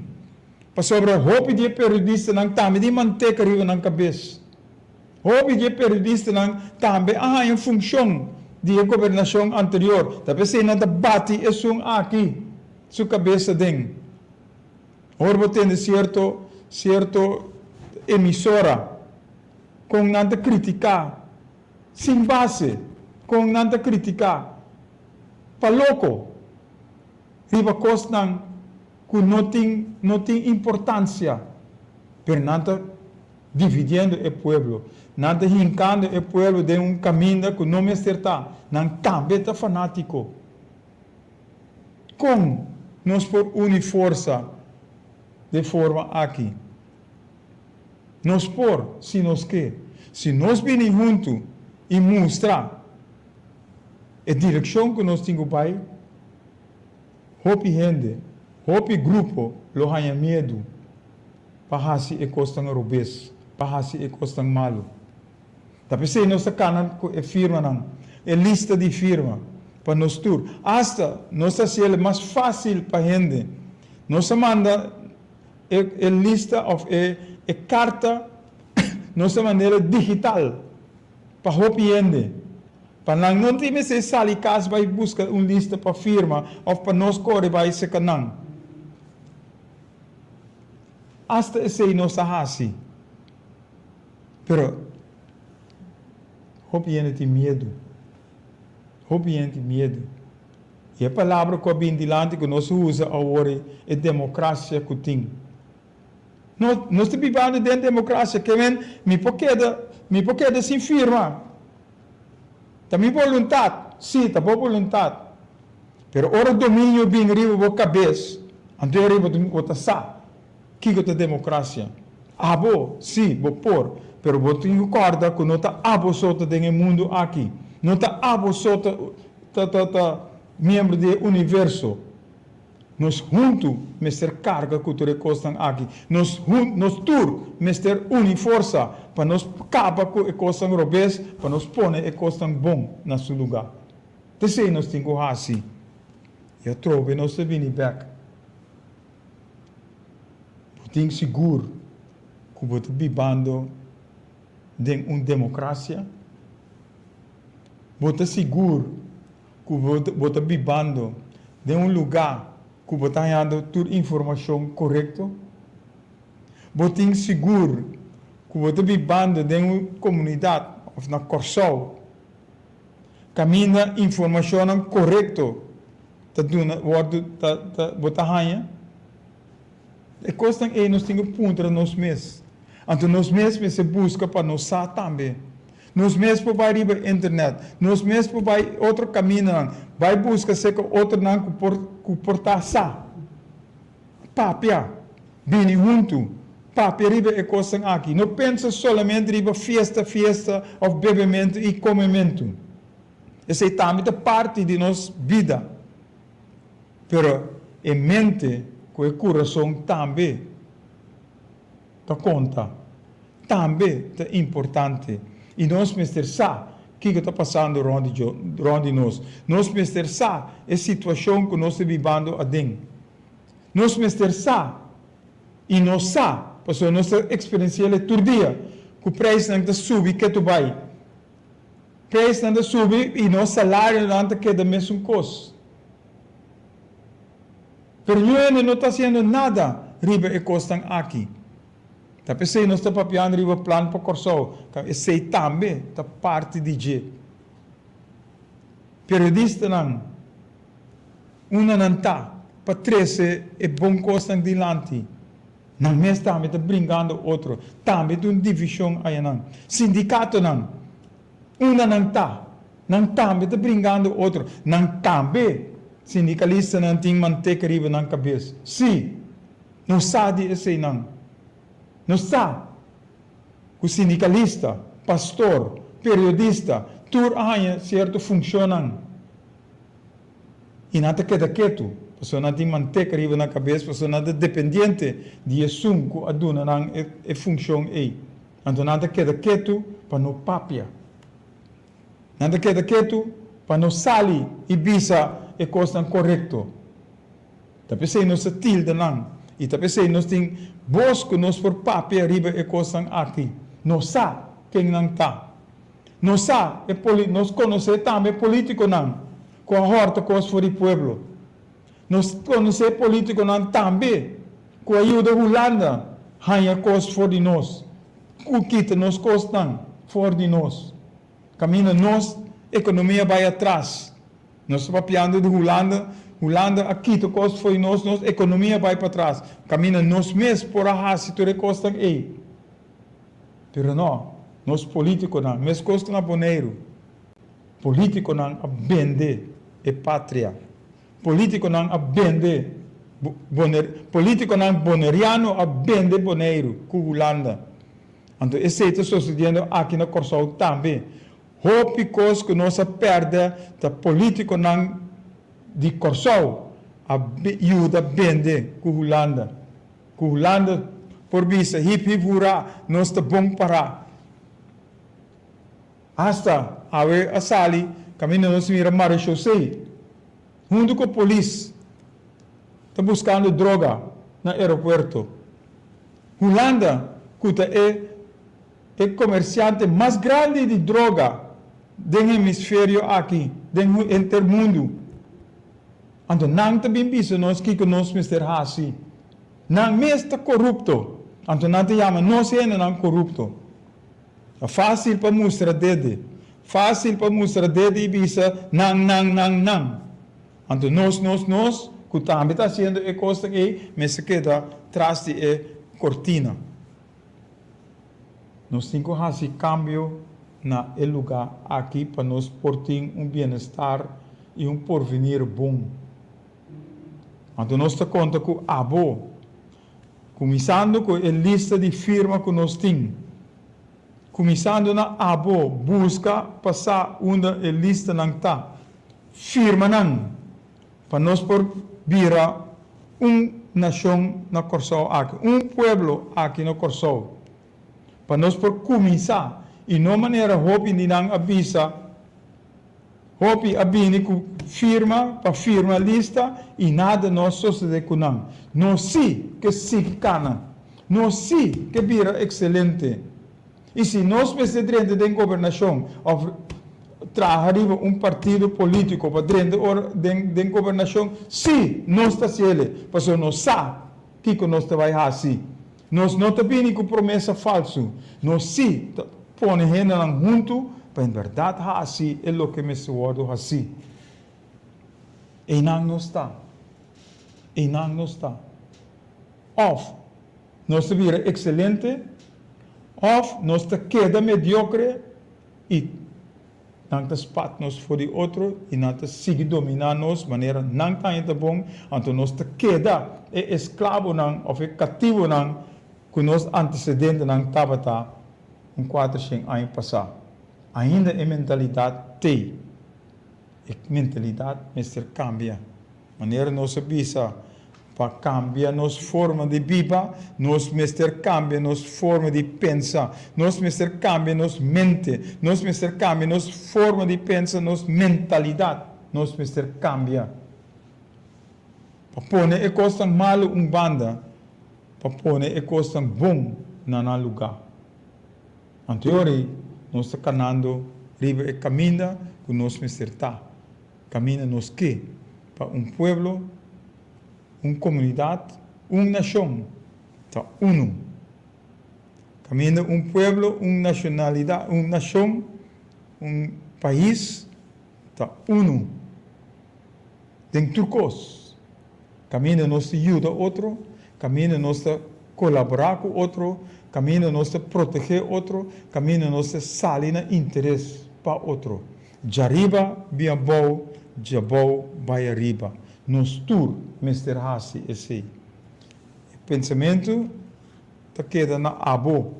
Pasobra hopi di e periodistanan tambe tin manteka riba nan kabes. Hopi di e periodistanan tambe a haña funshon di e gobernashon anterior, ta p'esei nan ta bati esun aki su kabes aden. Ora bo tende sierto sierto emisora kon nan ta kritiká sin base, kon nan ta kritiká pa loko riba kosnan ku no tin no tin importansia, pero nan ta dividiendo e pueblo. Nan ta hincando e pueblo den un caminda cu no mester ta. Nan tambe ta fanatico. Con nos por uni forsa den forma aki? Nos por, si nos ke. Si nos bini hunto y mustra e direccion cu nos tin cu bay, hopi hende, hopi grupo lo haña miedu. pa hasi e kosnan robes, pa hasi e kosnan malu. Ta p'esei nos ta kana ku e firmanan, e lista di firma, pa nos tur. Asta nos ta hasiel mas fásil pa hende. Nos a manda e e lista òf e e karta nos ta mand'el digital pa hopi hende, pa nan no tin mester sali kas bai buska un lista pa firma òf pa nos kore bai seka nan. Asta esei nos a hasi. Pero hopi hende tin miedu. Hopi hende tin miedu. I e palabra ku a bin dilanti ku nos usa awor ei, e demokrasia ku tin. No, nos ta bibando den demokrasia, ke men mi por keda, mi por keda sin firma. Ta mi boluntat, sí, ta bo boluntat. Pero ora dominio bin riba bo kabes, anto e riba bo ta sa kiko ta demokrasia. Abo, sí, bo por, pero bo tin ku kòrda ku no ta abo so ta den e mundu aki. No ta abo so ta ta ta ta miembro di e universo. Nos huntu mester karga ku tur e kosnan aki. Nos hun nos tur mester uni forsa pa nos kaba ku e kosnan robes, pa nos pone e kosnan bon na su lugá. T'esei nos tin ku hasi. I atrobe nos ta bini bèk. Bo tin sigur ku bo ta bibando den un demokrasia? Bo ta sigur ku bo ta bibando den un lugá ku bo ta hañando tur informashon korekto? Bo tin sigur ku bo ta bibando den un komunidat òf na Kòrsou kaminda informashonnan korekto ta duna wòrdu ta ta bo ta haña? E kosnan ei nos tin ku puntra nos mes. Anto nos mes mester buska pa nos sa tambe. Nos mes por bai riba internet, nos mes por bai otro kamindanan, bai buska seka otronan ku por ku por ta sa. Papia, bini huntu, papia riba e kosnan aki. No pensa solamente riba fiesta fiesta òf bebementu i komementu. Esei tambe ta parti di nos bida. Pero e mente ku e kurason tambe ta konta, tambe ta importante. I nos mester sa kiko ta pasando rònt di rònt di nos. Nos mester sa e situashon ku nos ta bibando aden. Nos mester sa, i nos sa, pasobra nos ta eksperensi'el e tur dia, ku preisnan ta subi ketu bai. Preisnan ta subi i nos salarionan ta keda mesun kos. Pero niun hende no ta hasiendo nada riba e kosnan aki. Ta p'esei nos ta papiando riba plan pa Kòrsou, ka esei tambe ta parti di dje. Periodistanan, unda nan ta pa trese e bon kosnan dilanti? Nan mes tambe ta bringando otro. Tambe tin un divishon ayanan. Sindikatonan, unda nan ta? Nan tambe ta bringando otro. Nan tambe, sindikalistanan tin manteka riba nan kabes. Sí, nos sa di eseinan. Nos sa ku sindikalista, pastor, periodista, tur a haña sierto funshonnan. I nan ta keda ketu, pasobra nan tin manteka riba nan kabes, pasobra nan ta dependiente di esun ku a duna nan e funshon ei. Anto nan ta keda ketu pa no papia. Nan ta keda ketu pa no sali i bisa e kosnan korekto. Ta p'esei nos ta tilda nan, i ta p'esei nos tin bos ku nos por papia riba e kosnan aki. Nos sa ken nan ta. Nos sa e poli, nos konosé tambe e polítikonan ku a hòrta kos for di pueblo. Nos konosé e polítikonan tambe ku a yuda Hulanda haña kos for di nos, ku kita nos kosnan for di nos. Kaminda nos ekonomia bai atras. Nos ta papiando di Hulanda, Hulanda a kita kos for di nos, nos ekonomia bai patras. Kaminda nos mes por a hasi tur e kosnan ei. Pero no, nos politiconan, mescos cu na Boneiru, politiconan a bende e patria, politiconan a bende Boner, politiconan boneriano a bende Boneiru cu Hulanda. Anto esey ta sucediendo aki na Corsou tambe. Hopi cos cu nos a perde ta politiconan di Corsou a yuda bende cu Hulanda. Ku Hulanda. por bisa hip hip hurá, nos ta bon pará. Hasta awe a sali kaminda nos mira Marechaussee huntu ku polis ta buskando droga na aeropuerto. Hulanda ku ta e e komersiante mas grandi di droga den hemisferio aki, den henter mundu. Anto nan ta bin bisa nos kiko nos mester hasi. Nan mes ta korupto, anto nan ta yama nos hendenan korupto. Ta fásil pa mustra dede, fásil pa mustra dede i bisa nan, nan, nan, nan. Anto nos, nos, nos, ku tambe ta hasiendo e kosnan ei, mester keda tras di e kortina. Nos tin ku hasi kambio na e lugá aki pa nos por tin un bienestar i un porvenir bon. Anto nos ta konta ku abo, kuminsando ku e lista di firma ku nos tin. Kuminsando na abo, buska pa sa unda e listanan ta. Firma nan pa nos por bira un nashon na Kòrsou aki, un pueblo aki na Kòrsou. Pa nos por kuminsá i no manera hopi di nan a bisa. Hopi a bini ku firma pa firma lista i nada no a sosodé ku nan. Nos sí ke sigui kana. Nos sí ke bira ekselente. I si nos mester drenta den gobernashon òf traha riba un partido polítiko pa drenta ora den den gobernashon, sí nos ta hasiel, pasobra nos sa kiko nos ta bai hasi. Nos no ta bini ku promesa falsu. Nos sí ta pone hendenan huntu pa en bèrdat hasi e loke mester wòrdu hasí. Einan nos ta. Einan nos ta. Òf nos ta bira ekselente, òf nos ta keda mediokre i Nan ta spat nos for di otro i nan ta sigui dominá nos manera nan ta haña ta bon, anto nos ta keda e esklabonan òf e katibonan ku nos antesedentenan tabata un kuatershen aña pasá. Ainda e mentalidat t'ei. E mentalidat mester kambia. Manera nos a bisa, pa kambia nos forma di biba, nos mester kambia nos forma di pensa. Nos mester kambia nos mente. Nos mester kambia nos forma di pensa, nos mentalidat. Nos mester kambia. Pa pone e kosnan malu un banda, pa pone e kosnan bon na nan lugá. Anto e ora ei, nos ta kanando riba e kaminda ku nos mester ta. Kaminda nos ke pa un pueblo, un komunidat, un nashon ta unu. Kaminda un pueblo, un nashonalidat, un nashon, un pais ta unu den tur kos. Kaminda nos ta yuda otro, kaminda nos ta kolaborá ku otro, kaminda nos ta protegé otro, kaminda nos ta sali na interes pa otro. Djariba bin abou, djabou bai ariba. Nos tur mester hasi esei. E pensamentu ta keda na abo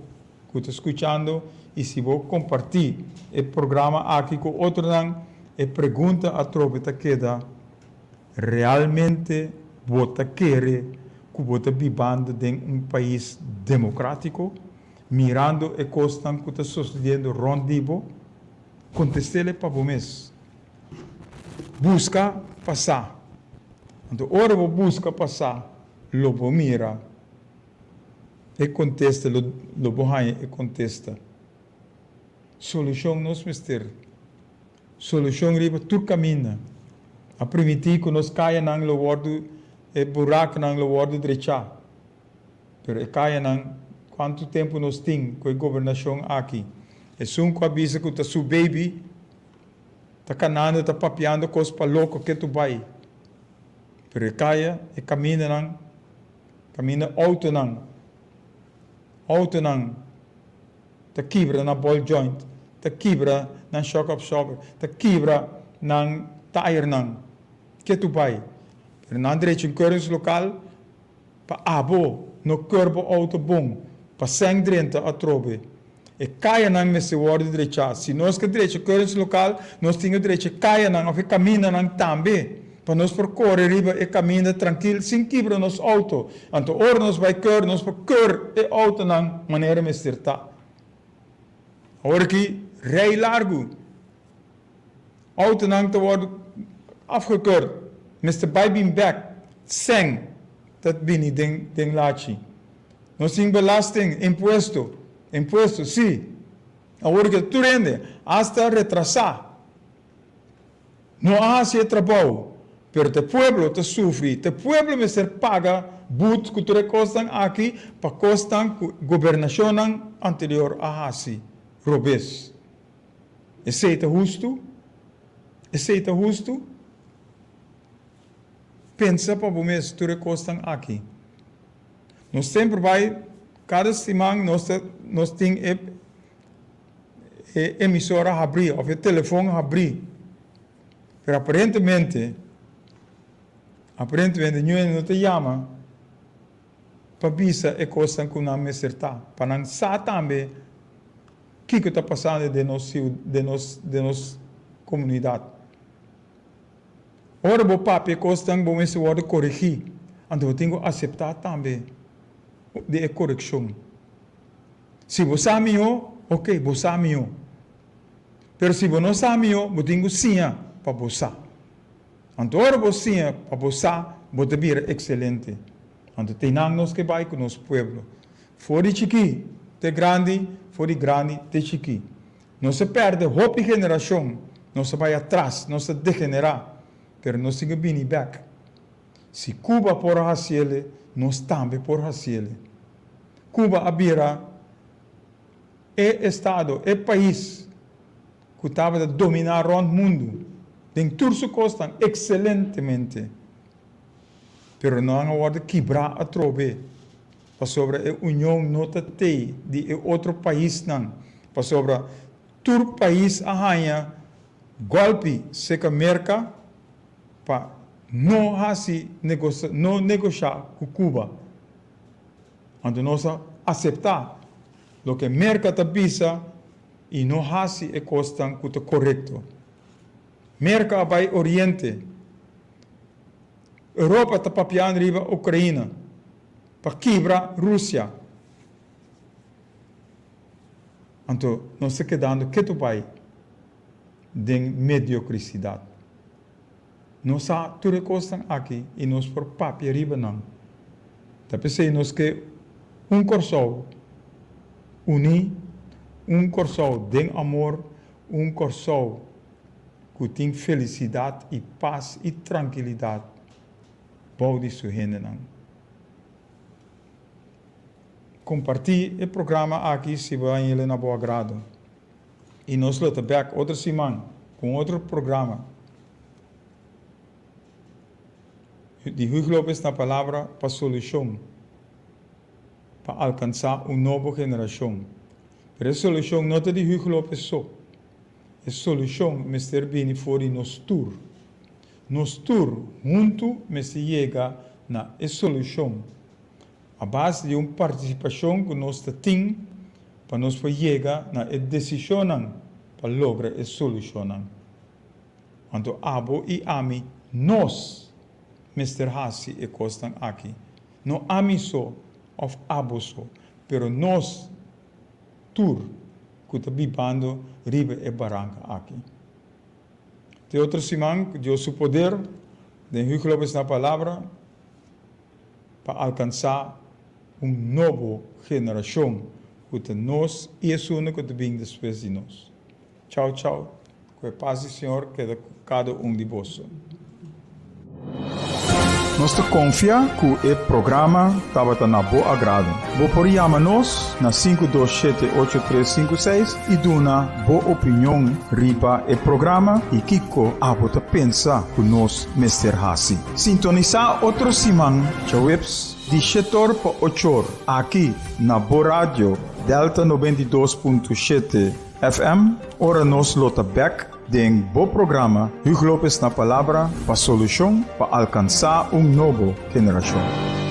ku ta skuchando i si bo kompartí e programa aki ku otronan, e pregunta atrobe ta keda, Realmente bo ta kere ku bo ta bibando den un pais demokratiko, mirando e kosnan ku ta sosediendo rònt di bo? Kontest'el pa bo mes. Buska pa sa. Anto ora bo buska pa sa, lo bo mira e kontesta, lo lo bo haña e kontesta. Solushon nos mester. Solushon riba tur kaminda. A primití ku nos kayanan lo wòrdu, e buraknan lo wòrdu drechá. Pero e kayanan, kuantu tempu nos tin ku e gobernashon aki? Esun ku a bisa ku ta su baby ta kanando ta papiando kos pa loko ketu bai. Pero e kaya, e kamindanan, kaminda outonan, outonan ta kibra nan ball joint, ta kibra nan shock absorber, ta kibra nan tayernan ketu bai. Pero nan drecha un keuringslokaal. Pa abo no keur bo auto bon pa sèn drenta atrobe. E kayanan mester wòrdu drechá. Si nos ke drecha keuringslokaal, nos tin ke drecha e kayanan òf e kamindanan tambe. Pa nos por kore riba e kaminda trankil sin kibra nos outo. Anto ora nos bai keur, nos por keur e outonan manera mester ta. Awor aki rei largu. Outonan ta wòrdu afgekeurd. Mester bai bin bèk. Sèn ta bini den den lachi. Nos tin belasting, impuesto. Impuesto, sí. Awor aki tur hende, asta retrasá. No a hasi e trabou, pero ta e pueblo ta sufri, ta e pueblo mester paga but ku tur e kosnan aki pa kosnan ku gobernashonnan anterior a hasi robes. Esei ta hustu? Esei ta hustu? Pensa pa bo mes tur e kosnan aki. Nos semper bai, kada siman nos ta nos tin e e emisora habrí of e telefon habrí. Pero aparentemente, aparentemente niun hende no ta yama pa bisa e kosnan ku nan mester ta, pa nan sa tambe kiko ta pasando den nos den nos den nos komunidat. Ora bo papia e kosnan bo mester wòrdu koregí, anto bo tin ku aseptá tambe di e korekshon. Si bo sa mihó, ok, bo sa mihó. Pero si bo no sa mihó, bo tin ku siña pa bo sa. Anto ora bo siña pa bo sa, bo ta bira ekselente. Anto te nan nos ke bai ku nos pueblo. For di chikí te grandi, for di grandi te chikí. Nos a pèrdè hopi generashon, nos a bai atras, nos a degenerá, pero nos tin ku bini bèk. Si Cuba por a hasiele, nos tambe por hasiele. Cuba a bira e estado, e pais cu tabata domina rond mundo den tur su cosnan excelentemente. Pero nan a wordo kibra atrobe pasobra e union no ta tey di e otro paisnan, pasobra tur pais a haya golpi seca Merca pa no haci no negosha cu Cuba. Anto nos a aseptá loke Merka ta bisa i no hasi e kosnan ku ta korekto. Merka a bai Oriente. Europa ta papiando riba Ukraina pa kibra Rusia. Anto nos ta kedando ketu bai den mediokrisidat. Nos sa tur e kosnan aki i nos por papia riba nan. Ta p'esei nos ke un Kòrsou uní, un Kòrsou den amor, un Kòrsou ku tin felisidat i pas i trankilidat bou di su hendenan. Kompartí e programa aki si bo a hañ'el na bo agrado. I nos lo ta bek otro siman ku un otro programa di Huig Lopez na Palabra pa solushon pa alkansá un nobo generashon. Pero e solushon no ta di Huig Lopez so. E solushon mester bini for di nos tur. Nos tur huntu mester yega na e solushon. A base di un partisipashon ku nos ta tin pa nos por yega na e desishonnan pa logra e solushonnan. Anto abo i ami nos mester hasi e kosnan aki. No ami so òf abo so, pero nos tur ku ta bibando riba e baranka aki. Te otro siman ku Dios su poder den Hugo Lopez na Palabra. Pa alkansá un nobo generashon ku ta nos i esunnan ku ta bin despues di nos. Chau chau, ku e pas di Señor keda ku kada un di boso.
Nos ta konfia ku e programa tabata na bo agrado. Bo por yama nos na 527 8356 i duna bo opinion riba e programa i kiko abo ta pensa ku nos mester hasi. Sintonisá otro siman djaweps di shetor pa ochor aki na bo radio Delta 92.7 FM ora nos lo ta bek den bo programa Huug Lopez na Palabra pa solushon pa alkansá un nobo generashon.